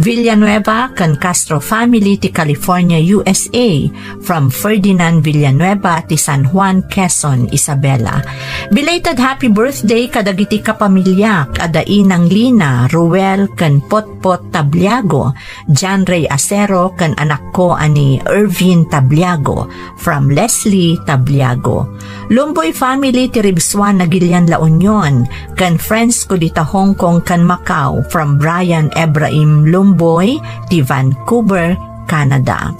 Villanueva ken Castro family ti California, U S A, from Ferdinand Villanueva ti San Juan, Quezon, Isabela. Belated happy birthday Kadagiti kapamiliak a da Inang Lina, Ruel, ken Potpot Tabliago, John Ray Acero, ken anakko a ni Ervin Tabliago, from Leslie Tabliago. Lumboy family ti Ribsuan, Nagilian, La Union, ken friends ko dita Hong Kong ken Macau, from Brian Ephraim Lumboy, ti Vancouver, Canada.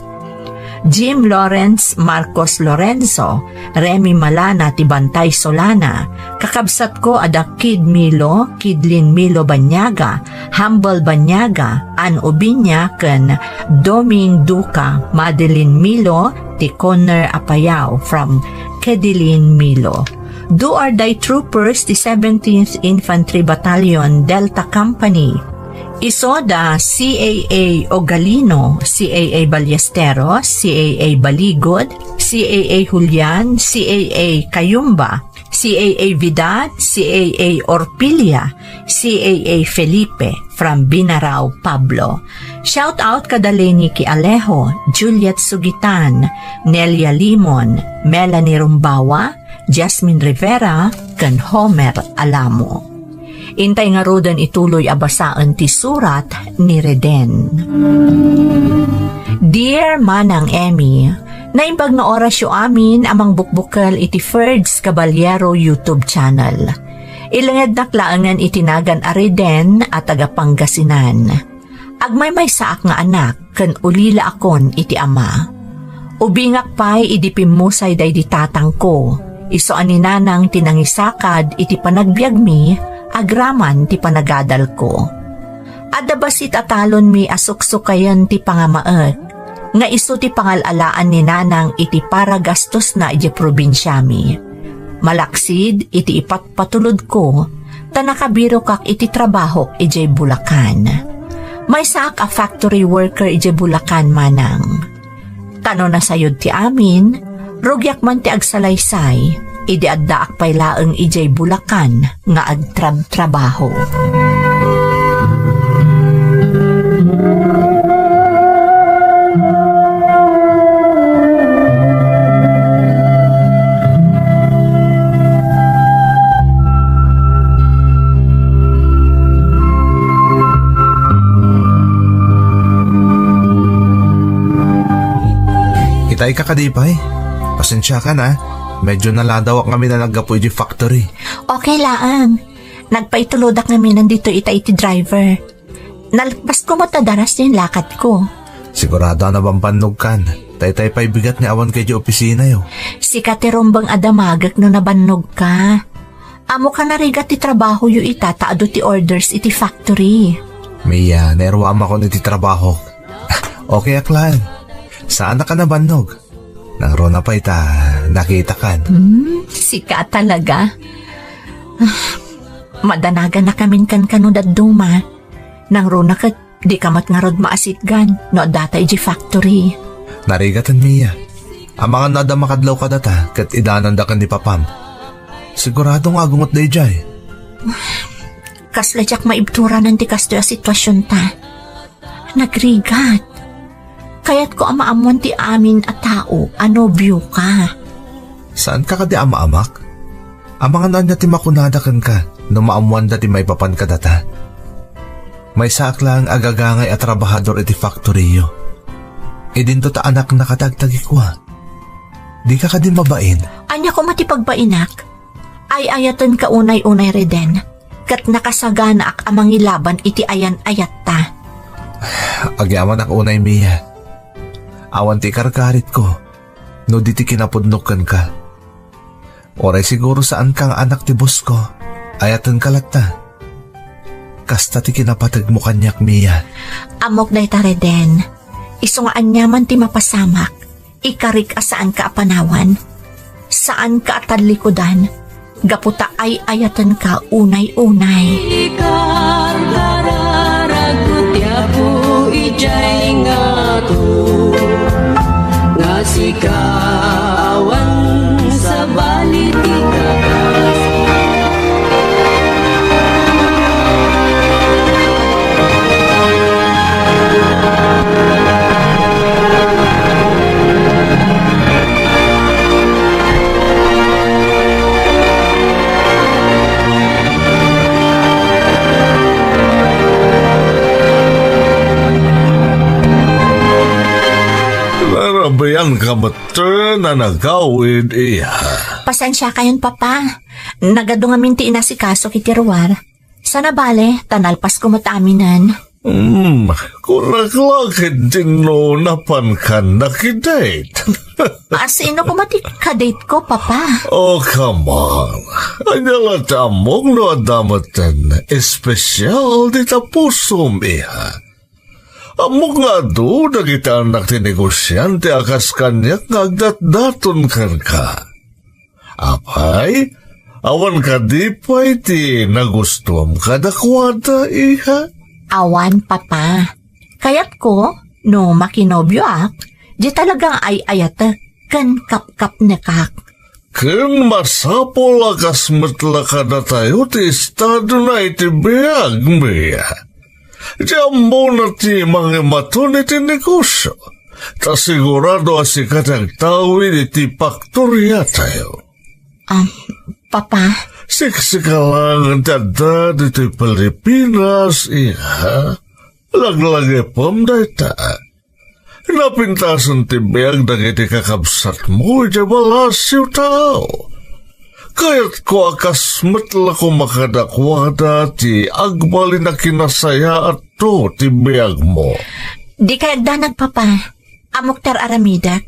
Jim Lawrence, Marcos Lorenzo, Remy Malana ti Bantay Solana, kakabsatko a da Kid Milo, Kidlin Milo Banyaga, Humble Banyaga, Ann Ubiña, ken Doming Duca, Madeline Milo, ti Conner Apayao from Kedilin Milo. Do or die troopers ti seventeenth Infantry Battalion, Delta Company. Isu da C A A Ogalino, C A A Ballesteros, C A A Baligod, C A A Julian, C A A Cayumba, C A A Vidal, C A A Orpilia, C A A Felipe, from Binarao, Pablo. Shout out kada Lenny Kialejo, Juliet Sugitan, Nelia Limon, Melanie Rumbawa, Jasmine Rivera, ken Homer Alamo. Intay ngaruden ituloy a basaen ti surat ni Reden. Dear Manang Emmy, naimbag nga orasyo amin a mangbukbukel iti Ferds Caballero YouTube channel. Ilengednak laengen iti nagan a Reden a taga Pangasinan. Agmaymaysaak nga anak ken ulilaakon iti ama. Ubingak pay idi pimmusay daydi tatangko, isu a ni nanang ti nangisakad iti panagbiagmi agraman ti panagadalko. Adda bassit a talonmi a suksukayen ti pangamaek, nga isu ti pangal-alaan ni nanang iti paragastosna idiay probinsiami. Malaksid iti ipatpatulodko, ta nakabirokak iti trabahok idiay Bulacan. Maysaak a factory worker idiay Bulacan, manang. Ta no nasayod ti amin, rugiak man ti agsalaysay, idi addaak pay laeng idiay Bulacan nga agtrabtrabaho. Itay ka kadi pay? Pasensiakan, a. Medyo naladawak ngamin a naggapu iti factory. Okay laeng. Nagpaitulodak ngamin ditoy ita iti driver. Nalpasko met a daras ti inlakadko. Sigurado a nabambannogkan. Daytay pay bigat nga awanka idiay opisinayo. Sika ti rumbeng a damagek no nabannogka. Ammoka narigat ti trabahoyo ita ta adu ti orders iti factory. Mia, nairwamakon iti trabaho. Okay ak laeng. Saanak a nabannog. Nangruna pay ta nakitakan. Hmm, sika talaga. Ah, madanagannakamin kankano dadduma. Nangruna ket dika met ngarud maasitgan no addata idiay factory. Narigaten, Mia. Amangan no adda makadlaw kadata ket idananda ken ni papam. Sigurado nga agungot daydiay. Kasla diak maibturanan ti kastoy a situasionta. Nagrigat. Kayatko a maammuan ti amin a tao a nobioka. Saanka kadi a maamak? Amangan ania ti makunada kenka no maammuanda ti maipapan kadata? Maysaak laeng a gagangay a trabahador iti faktoriyo. Idinto ta anakna kadi agtagikua. Dika kadi mabain? Ania koma ti pagbainak? Ay-ayatenka unay-unay, Reden, ket nakasaganaak a mangilaban iti ayan-ayatta. Agyamanak unay, Mia. Awan ti ikarkaritko no di ti kinapudnok kenka. Uray siguro saanka nga anak ti boss ko, ayatenka latta. Kasta ti kinapategmo kaniak, Mia. Ammok dayta, Reden. Isu nga aniaman ti mapasamak, ikarik a saanka a panawan. Saanka a tallikudan, gapu ta ay-ayatenka unay-unay. Ikarkararagko ti Apo idiay ngato, nga sika awan sabali ti kakas. Kametten a nagawid, iha. Pasensiakayon, Papa. Nagadu ngamin ti inasikaso iti ruar. Sana bale, ta nalpasko met aminen. Hmm, kunak la ket dinno napankan nakidate. Ah, sino koma ti kadate ko, Papa? Oh, come on. Ania la ti ammok no adda metten espesyal dita pusom, iha? Ammok nga adu dagiti annak ti negosiante a kas kaniak nga agdatdaton kenka. Apay, awan kadi pay ti nagustuam kadakuada, iha? Awan, Papa. Kayatko, no makinobioak, di talagang ay-ayatek ken kapkapnekak. Ken masapul a kas met la kadatayo ti estadona iti biag, Mia. Ti ammona ti mangimaton iti negosio, ta sigurado a sika ti agtawid iti faktoriatayo. Ah, Papa. Siksika laeng ti adda ditoy Pilipinas, iha. Laglagipem dayta. Napintasen ti biag dagiti kakabsatmo idiay Palacio, tao. Kayatko a kas met la koma kadakuada ti agbalin a kinasayaatto ti biagmo. Dikay agdanag, Papa. Ammok ti ar-aramidek.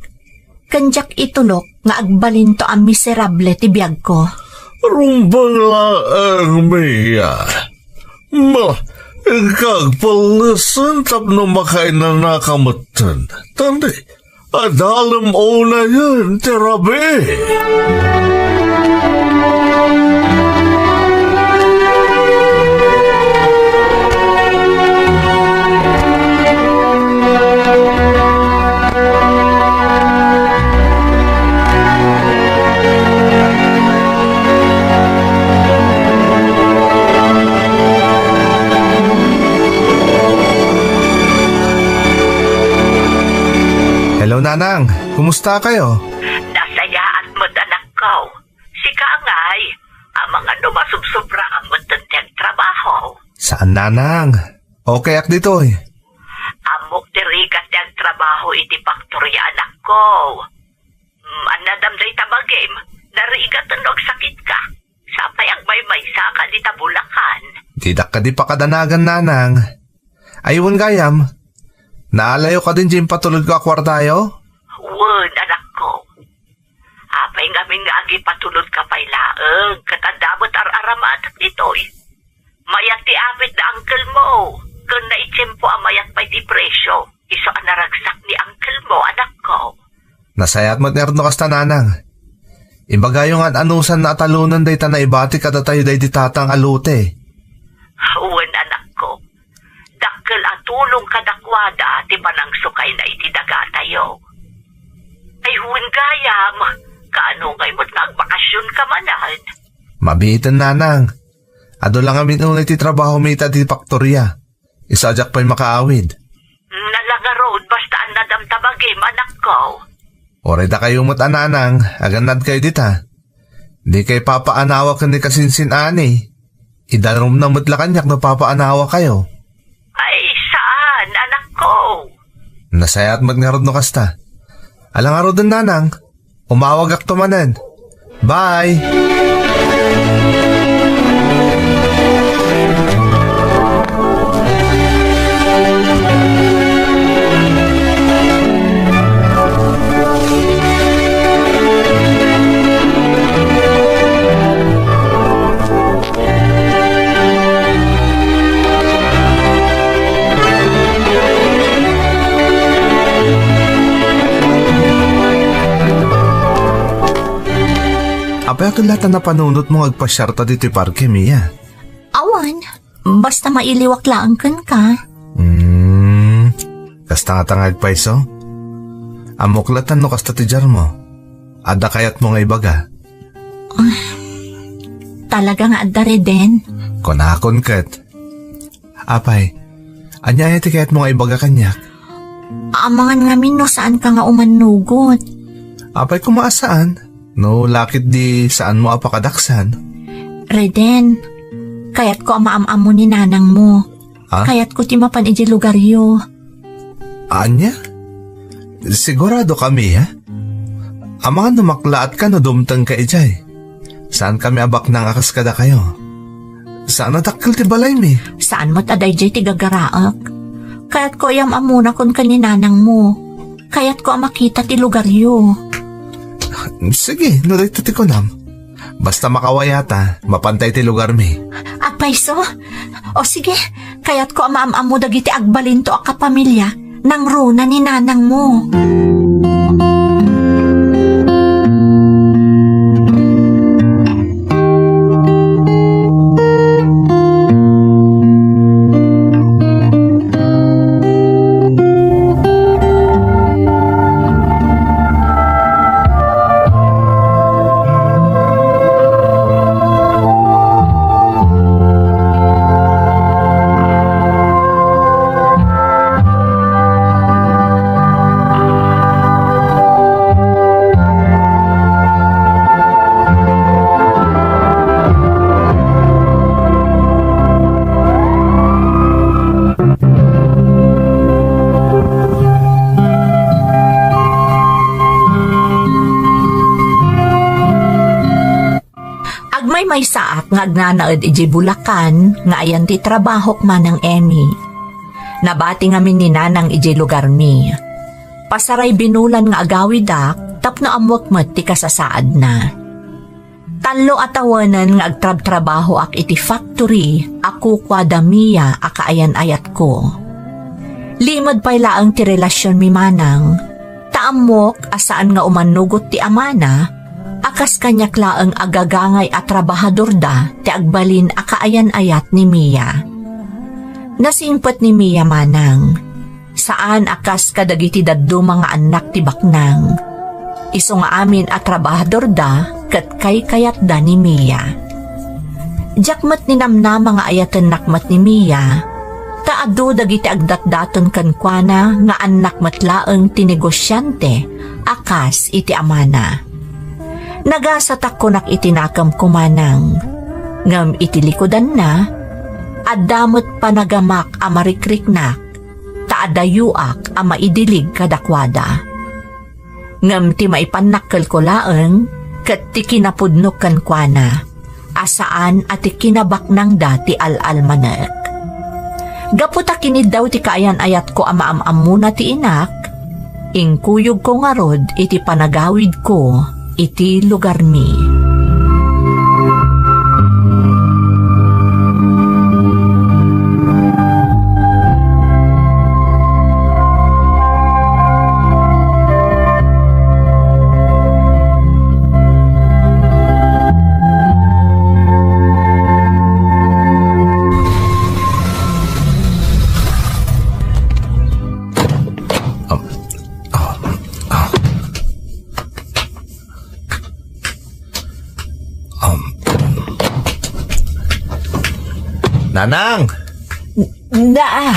Ken diak itulok nga agbalinto a miserable ti biagko. Rumbeng laeng, Mia. Ma, inka agpellesen tapno makainanaka metten. Tandi, adalem unayen ti rabii. Hello, Nanang. Kumusta kayo? Nasayaat met, anakko. Sika ngay, amangan no masubsobra a met ti agtrabaho. Saan, Nanang? Okay ak ditoy. Ammok ti rigat ti agtrabaho iti faktoria, anakko. Mm, annadam dayta bagim, narigat no agsakitka. Sapay agmaymaysa ka dita Bulacan. Didak kadi pakadanagan, Nanang. Ay, wen gayam, naalayo kadin diay impatulodko a kuartayo? Wen, anakko. Apay ngamin nga agipatulodka pay laeng, ket adda met ar-aramatek ditoy. Mayat ti apit da uncle mo, ken naitiempo a mayat pay ti presio. Isu a naragsak ni uncle mo, anakko. Nasayaat met ngarud no kasta, Nanang. Ibagayo nga an-anusanna a talonen dayta naibati kadatayo daydi tatang a lote. Wen, anakko. Dakkel a tulong kadakuada ti panangsukayna iti dagatayo. Ay, wen gayam, kaano ngay met nga agbakasionka manen? Mabiiten, Nanang. Adu la ngamin unay ti trabahomi ita ti faktoria. Isu a diak pay makaawid. Nala ngarud, basta annadam ta bagim, anakko. Uray dakayo met a Nanang, agannadkayo dita. Dikay papaanawa ken ni kasinsin-ani. Idarumna met la kaniak no papaanawakayo. Ay, saan, anakko. Nasayaat met ngarud no kasta. Ala ngaruden, Nanang. Umawagakto manen. Bye! Apay, akin la ta napanunotmo nga agpasiarta ditoy parke, Mia? Awan, basta mailiwak laeng kenka. Hmm, kasta ngata nga agpayso? Ammok latta no kasta ti diarmo. Adda kayatmo nga ibaga? Ah, talaga nga adda, Reden. Kunakon ket. Apay, ania aya ti kayatmo nga ibaga kaniak? Amangan ngamin no saanka nga umannugot. Apay, koma a saan? No lakit di saanmo a pakadaksan? Reden, kayatko a maam-ammo ni nanangmo. Ah? Kayatko ti mapan idiay lugaryo. Ania? Sigurado kami, ha? Amangan no maklaat ka no dumteng ka idiay. Saan kami a baknang a kas kadakayo. Saan a dakkel ti balaymi. Saan met a daydiay ti gagaraek. Kayatko a yam-ammona kenka ni nanangmo. Kayatko a makita ti lugaryo. Sige, no dayta ti kunam. Basta makawayata, mapantay ti lugarmi. Agpayso? O sige, kayatko a maam-ammo dagiti agbalinto a kapamilya, nangruna ni nanangmo. Agmaymaysaak nga agnanaed idiay Bulacan nga ayan ti trabahok, Manang Emmy. Nabati ngamin ni Nanang idiay lugarmi. Pasaray binulan nga agawidak tapno ammoek met ti kasasaadna. Tallo a tawenen nga agtrabtrabahoak iti factory a kukuada Mia a kaayan-ayatko. Limed pay laeng ti relasionmi, Manang, ta ammok a saan nga umannugot ti amana a kas kaniak laeng a gagangay a trabahadorda ti agbalin a kaayan-ayat ni Mia. Nasingpet ni Mia, Manang. Saan a kas kadagiti dadduma nga annak ti baknang. Isu nga amin a trabahadorda ket kaykayatda ni Mia. Diak met ninamnama nga ayatennak met ni Mia, ta adu dagiti agdatdaton kenkuana nga annak met laeng ti negosiante a kas iti amana. Nagasatak kunak iti nakemko, Manang, ngem iti likudanna, adda met panagamak a marikriknak ta adayoak a maidilig kadakuada. Ngem ti maipannakkelko laeng ket ti kinapudno kenkuana a saan a ti kinabaknangda ti al-almanek. Gapu ta kiniddaw ti kaayan-ayatko a maam-ammona ti inak, inkuyogko ngarud iti panagawidko iti lugarmi. Um, um, um. Um. Nanang! Na,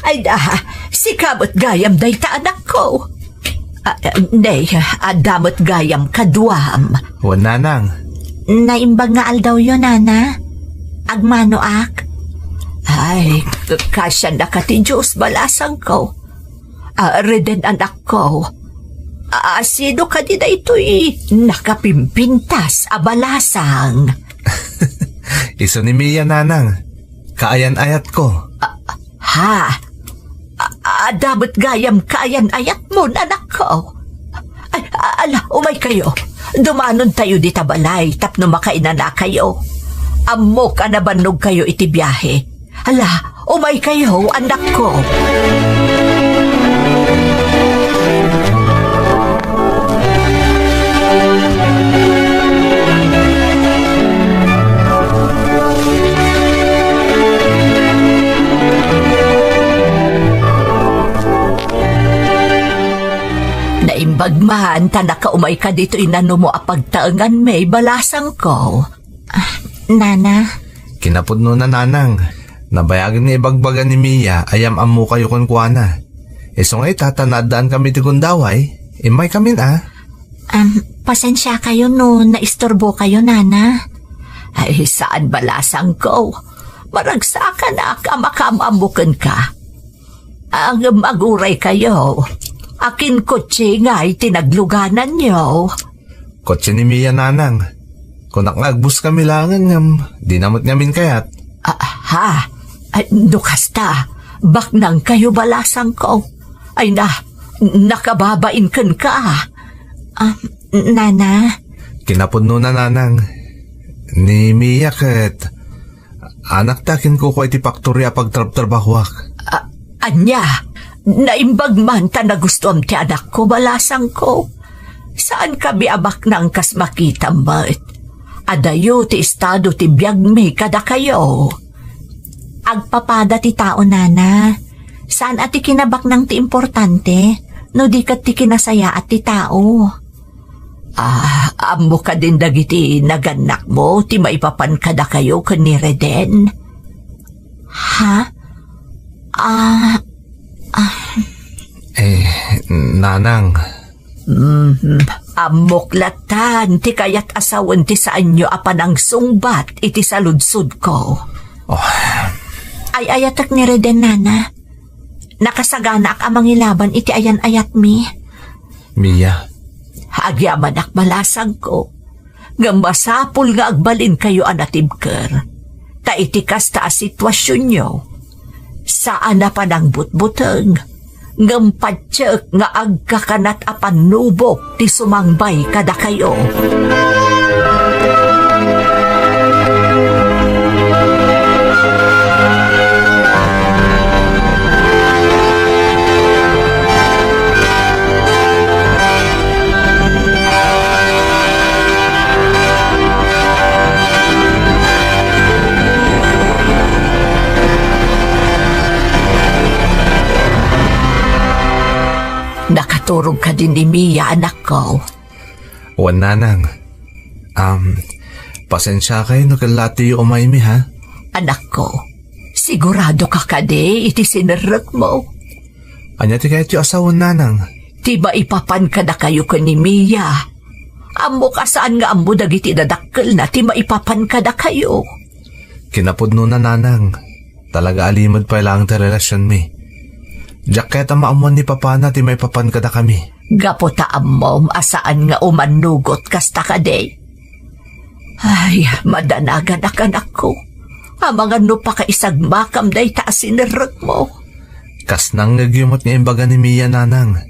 ay, ah, sika met gayam dayta, anakko. Ah, ne, adda met gayam kaduam. Wen, Nanang. Naimbag nga aldawyo, Nana. Agmanoak. Ay, kasiannaka ti Dios, balasangko. Ah, Reden, anakko. Ah, sino kadi daytoy nakapimpintas a balasang? Isu ni Mia, Nanang. Kaayan-ayatko. Ah, ha? Ah, adda met gayam kaayan-ayatmon, anakko. Ay, a-, ala, umaykayo. Dumanontayo dita balay tapno makainanakayo. Ammok a nabannogkayo iti biahe. Ala, umaykayo, anakko. Naimbag man ta nakaumayka ditoy nanumo a pagtaenganmi, balasangko. Ah, Nana. Kinapudnona, Nanang. Nabayagen nga ibagbaga ni Mia a yam-ammokayo kenkuana. Isu nga ita, ta naaddaankamin iti gundaway, immaykamin a. Am, pasensiakayo no naisturbokayo, Nana. Ay, saan, balasangko. Maragsakanak a makaam-ammo kenka. Ngem aguraykayo. Akin kotse ngay ti naglugananyo? Kotse ni Mia, nanang. Kunak nga agbuskami laengen ngem dina met ngamin kayat. Ah, ha? Ay, no kasta, baknangkayo balasangko. Ay na, nakababain kenka. Ah, nana? Kinapudnona, nanang. Ni Mia ket anakta kinkukua iti faktoria a pagtrabtrabahuak. A-, ania? Naimbag man ta nagustuam ti anakko, balasangko. Saankami a baknang kas makitam met. Adayo ti estado ti biagmi kadakayo. Agpapada ti tao, nana. Saan a ti kinabaknang ti importante, no di ket ti kinasayaat ti tao. Ah, ammo kadin dagiti nagannakmo ti maipapan kadakayo ken ni Reden? Ha? Ah, ah. Eh, nanang. Mhm. Ammok latan ti kayat a sawen ti saanyo a panangsungbat iti saludsodko. Oh. Ay-ayatek ni Reden, nana. Nakasaganaak a mangilaban iti ayan-ayatmi. Mia. Agyamanak, balasangko, ngem masapul nga agbalinkayo a natibker. Ta iti kasta a situasionyo, saan a panangbutbuteng, ngem patiek nga agkakanat a pannubok ti sumangbay kadakayo. Nakaturog kadi ni Mia, anakko? Wen, nanang. Am, pasensiakay no kella tiyo umaymi, ha? Anakko, sigurado ka kadi iti sinerrekmo? Ania ti kayatyo a sawen, nanang? Ti maipapan kadakayo ken ni Mia. Ammok a saan nga ammo dagiti dadakkelna ti maipapan kadakayo. Kinapudnona, nanang. Talaga a limed pay laeng ti relasionmi. Diak kayat a maammuan ni papana ti maipapan kadakami. Gapu ta ammom a saan nga umannugot kasta kadi. Ay, madanaganak, anakko. Amangan no pakaisagmakam dayta a sinerrekmo. Kas nangngegyo met nga imbaga ni Mia, nanang.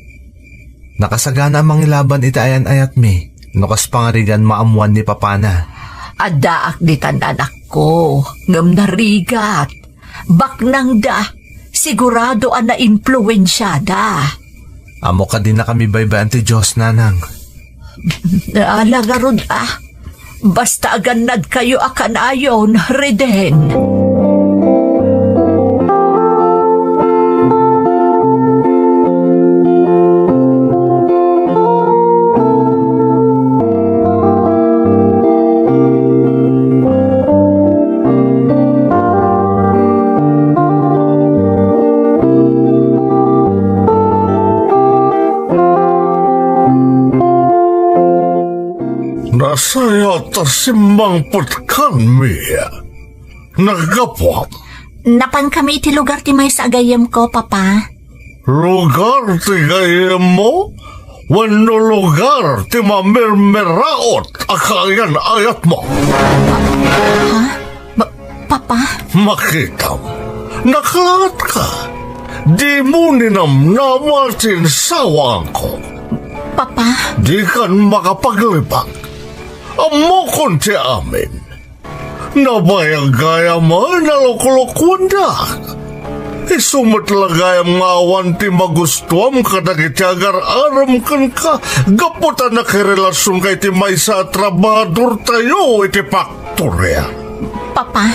Nakasagana a mangilaban iti ayan-ayatmi no kas pangarigan maammuan ni papana. Addaak ditan, anakko, ngem narigat. Baknangda, sigurado a naimpluensiada. Ammo kadi nakami baybay-an ti Dios, nanang. Ala ngarud a, basta agannadkayo a kanayon, Reden. Nasayaat a simmangpetkan, Mia. Naggapuam. Napankami iti lugar ti maysa a gayyemko, Papa. Lugar ti gayyemmo? Wenno lugar ti mamirmiraot a kaayan-ayatmo? Ha? Ba-, Papa? Makitam, naklatka. Dimo ninamnama ti insawaanko. Papa? Dikan makapaglibak. Ammokon ti amin. Nabayag gayam a naluklukuendak. Isu met la gayam nga awan ti magustuam kadagiti agar-arem kenka gapu ta nakirelasionka iti maysa a trabahadortayo iti faktoria. Papa,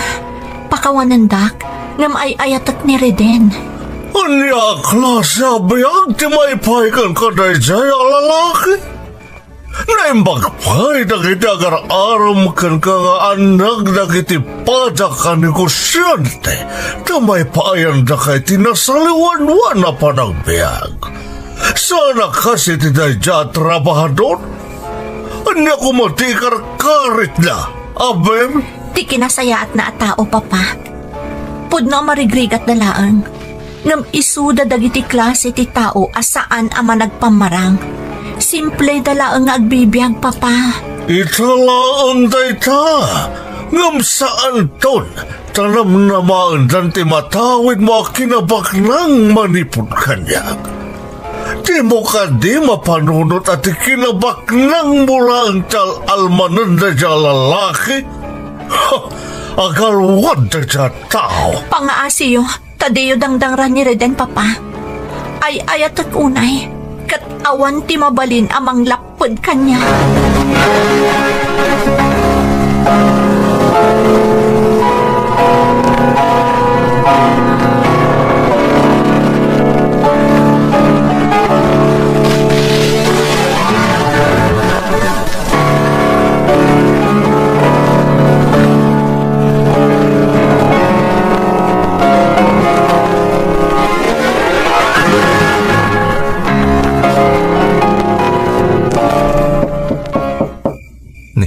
pakawanendak, ngem ay-ayatek ni Reden. Ania a klase a biag ti maipaay kenka daydiay a lalaki? Naimbag pay dagiti agar-arem kenka nga annak dagiti padak a negosiante ta maipaayandaka iti nasaliwanwan a panagbiag. Saan a kas iti daydiay a trabahador? Ania koma ti ikarkaritna, aber? Ti kinasayaatna a tao, Papa. Pudno a marigrigatda laeng. Ngem isuda dagiti klase ti tao a saan a managpammarang. Simple da laeng nga agbibiag, Papa. Ita laeng dayta, ngem saanton, ta namnamaendan ti matawidmo a kinabaknang manipud kaniak. Dimo kadi mapanunot a ti kinabaknangmo laeng ti al-almanen daydiay a lalaki? Ha! Agalwad daydiay a tao! Pangaasiyo, ta diyo dangdangran ni Reden, Papa. Ay-ayatek unay, ket awan ti mabalin a manglapped kaniak. Ni,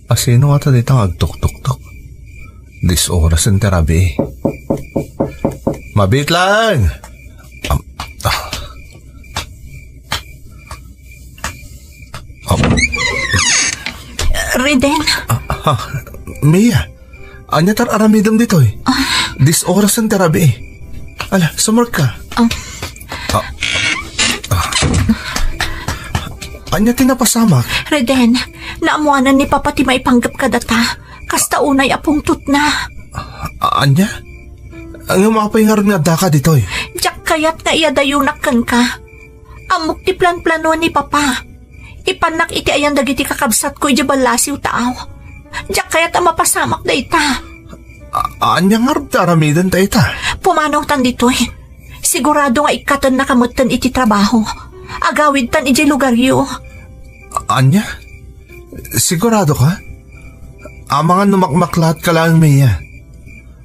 asino ngata dita nga agtuktoktok? Dis orasen ti rabii. Mabiit laeng! Am-, ah. Am-, Reden? Ah, ah, Mia, ania ti ar-aramidem ditoy? Ah. Dis orasen ti rabii. Ala, sumurek ka. Ah. Ah. Ah. Ania ti napasamak? Reden, naammoanan ni Papa ti maipanggep kadata. Kasta unay a pungtotna. A-, ania? Ngem apay ngarud nga addaka ditoy? Diak kayat nga iyadayonak kenka. Ammok ti planplanoan ni Papa. Ipannak iti ayan dagiti kakabsatko idiay ballasiw ta aw. Diak kayat a mapasamak dayta. A-, ania ngarud ti aramiden ta ita? Pumanawtan ditoy. Sigurado nga ikkatennaka metten iti trabaho. Agawidtan idiay lugaryo. A-, ania? Sigurado ka? Amangan no makmaklaat ka laeng, Mia.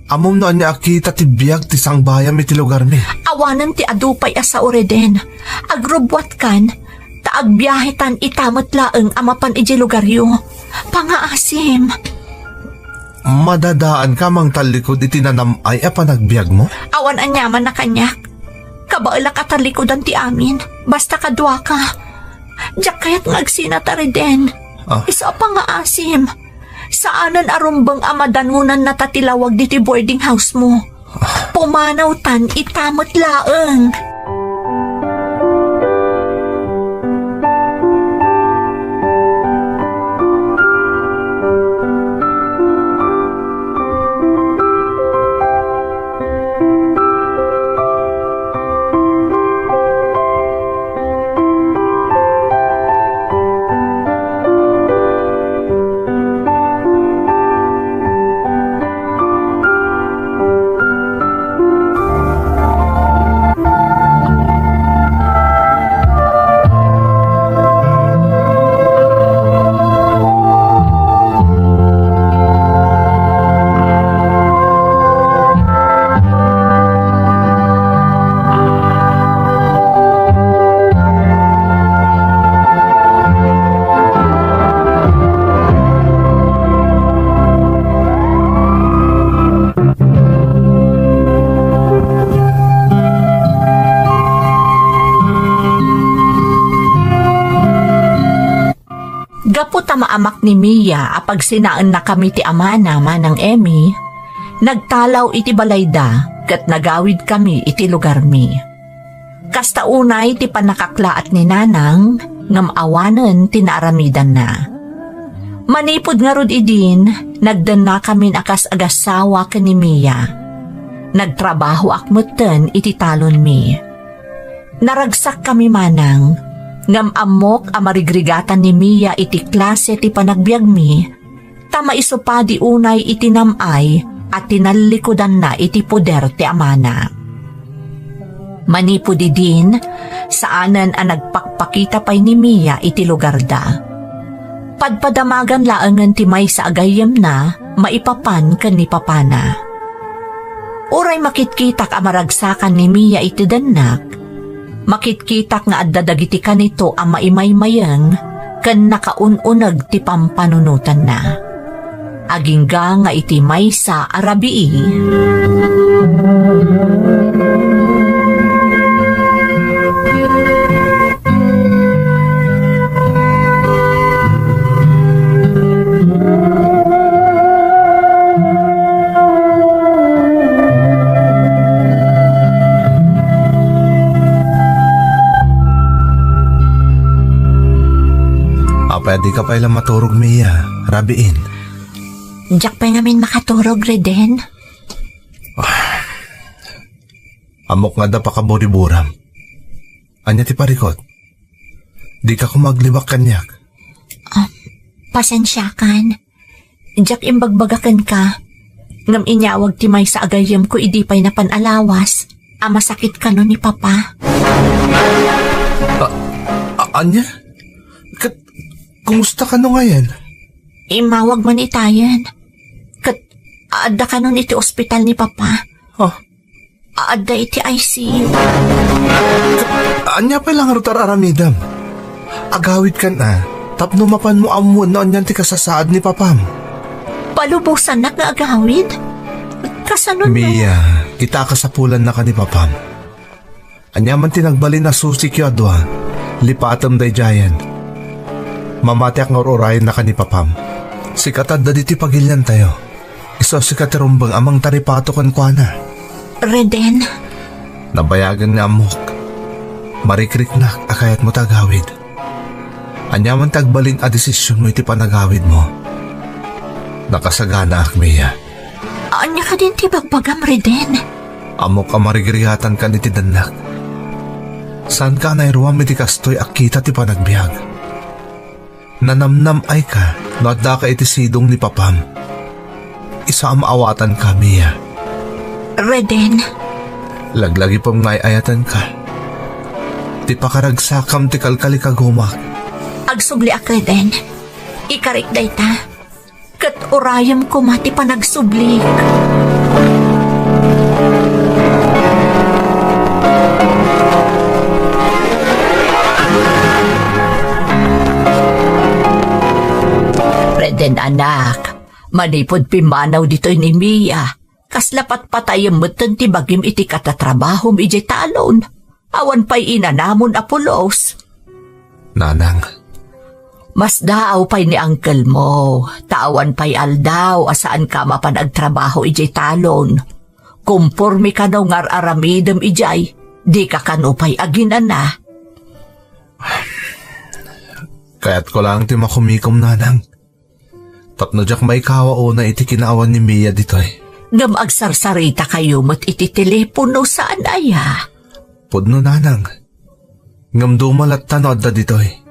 Ammom no ania a kita ti biag ti sangbayam iti lugarmi. Awanen ti adu pay a sao, Reden. Agrubbuatkan, ta agbiahetan ita met laeng a mapan idiay lugaryo. Pangaasim. Madadaanka mangtallikud iti nanam-ay a panagbiagmo? Awan aniaman a kaniak. Kabaelak a tallikudan ti amin. Basta kaduaka. Diak kayat nga agsinat, Reden. Ah. Isu a pangaasim. Saanen a rumbeng a madanonannata ti lawag ditoy boarding house mo. Pumanawtan ita met laeng. Gapu ta maamak ni Mia a pagsinaennakami ti amana, Manang Emmy, nagtalaw iti balayda ket nagawidkami iti lugarmi. Kasta unay ti pannakaklaat ni Nanang, ngem awanen ti naaramidanna. Manipud ngarud idin, nagdennakamin a kas agassawa ken ni Mia. Nagtrabahoak metten iti talonmi. Naragsakkami, Manang, ngem ammok a marigrigatan ni Mia iti klase ti panagbiagmi, ta maisupadi unay iti nam-ay a tinallikudanna iti poder ti amana. Manipud idin, saanen a nagpakpakita pay ni Mia iti lugarda. Padpadamagan laengen ti maysa a gayyemna maipapan ken ni papana. Uray makitkitak a maragsakan ni Mia iti dennak, makitkitak nga adda dagiti kanito a maimaymayeng ken nakaun-uneg ti pampanunotanna. Agingga nga iti maysa a rabii. Dika pay la maturog, Mia. Rabiin. Diak pay ngamin makaturog, Reden. Ammok nga adda pakaburiburam. Ania ti parikut? Dika koma aglibak kaniak. Ah, pasensiakan. Diak imbagbaga kenka. Ngem inyawag ti maysa a gayyemko idi pay napan a lawas a masakit kano ni Papa. A-, a-, ania? Ket kumusta kano ngayen? Immawag man itayen. Ket adda kanon iti ospital ni Papa. Ah, Adda iti I C U. Ania pay la ngarud ti ar-aramidem? Agawidkan a, tapno mapanmo ammoen no anian ti kasasaad ni Papam. Palubosannak nga agawid? Kasano no? Mia, ita a kasapulannaka ni Papam. Ania man ti nagbalin a susik yo a dua, lipatem daydiayen. Mamatiak nga ur-urayennaka ni Papam. Sika ti adda ditoy pagiliantayo. Isu a sika ti rumbeng a mangtaripato kenkuana. Reden. Nabayagen nga ammok. Marikriknak a kayatmo ti agawid. Ania man ti agbalin a desisionmo iti panagawidmo. Nakasaganaak, Mia. Ania kadin ti bagbagam, Reden? Ammok a marigrigatankan iti dennak. Saanka a nairuam iti kastoy a kita ti panagbiag. Nanamnam-ayka no addaka iti sidong ni Papam. Isu a maawatanka, Mia. Reden. Laglagipem nga ay-ayatenka. Ti pakaragsakam ti kalkalikagumak. Agsubliak, Reden. Ikarik dayta. Ket urayem koma ti panagsublik. Reden, anak, manipud pimmanaw ditoy ni Mia, kasla patpatayem metten ti bagim iti katatrabahom idiay talon. Awan pay inanamon a pulos. Nanang. Masdaaw pay ni uncle mo, ta awan pay aldaw a saanka mapan agtrabaho idiay talon. Komporme kano nga ar-aramidem idiay, dika kano pay aginana. Kayatko laeng ti makumikom, Nanang. Tapno diak maikawa unay iti kinaawan ni Mia ditoy. Ngem agsarsarita kayo met iti telepono, saan aya? Pudno, Nanang. Ngem duma latta no adda ditoy.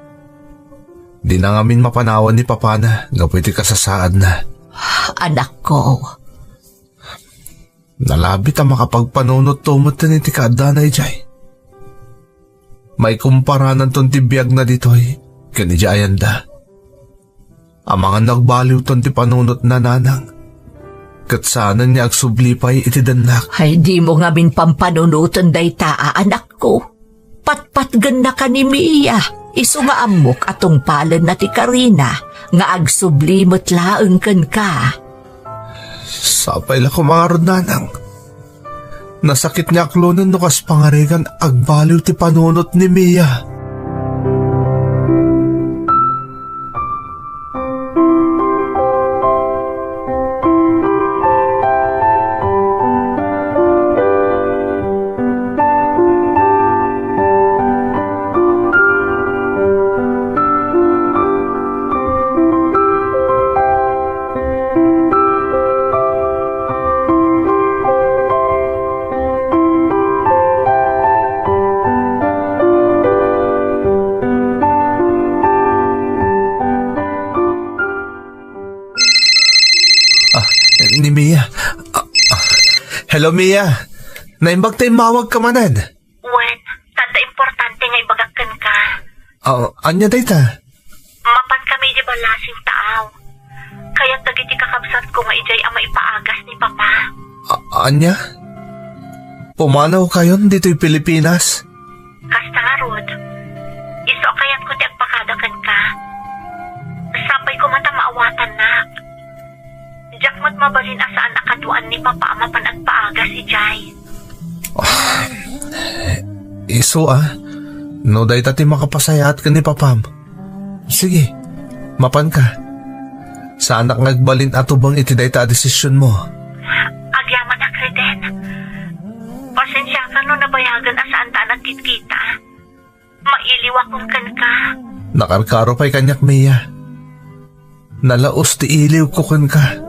Dina ngamin mapanawan ni Papana gapu iti kasasaadna. Anakko. Nalabit a makapagpanunotto metten iti kaaddana idiay. Maikumparananton ti biagna ditoy ken idiay ayanda. Amangan no agbaliwton ti panunotna, Nanang, ket saanen nga agsubli pay iti dennak. Ay, dimo ngamin pampanunoten dayta a anakko. Patpatgennaka ni Mia, isu nga ammok a tungpalenna ti karina nga agsubli met laeng kenka. Sapay la koma ngarud, Nanang. Nasakit nga aklonen no kas pangarigan agbaliw ti panunot ni Mia. Ah, ni Mia. Ah, ah. Hello, Mia. Naimbag ta immawagka manen. Wen, adda importante nga ibagak kenka. Ah, ania dayta? Mapan kami di balasing taaw. Kayat dagiti kakabsatko nga idiay a maipaagas ni Papa. A-, ania? Pumanaw kayon ditoy Pilipinas? Kasta ngarud. Isu a kayatko ti agpakada kenka. Sapay koma ta maawatannak. Diak met mabalin a saan a kaduaan ni Papa a mapan agpaagas idiay. Ah, isu a, no dayta ti makapasayaat ken ni Papam. Sige, mapanka. Saanak nga agbalin a tubeng iti dayta a desisionmo. Agyamanak, Reden. Pasensiakan no nabayagen a saanta a nagkitkita. Mailiwakon kenka. Nakarkaro pay kaniak, Mia. Nalaos ti iliwko kenka.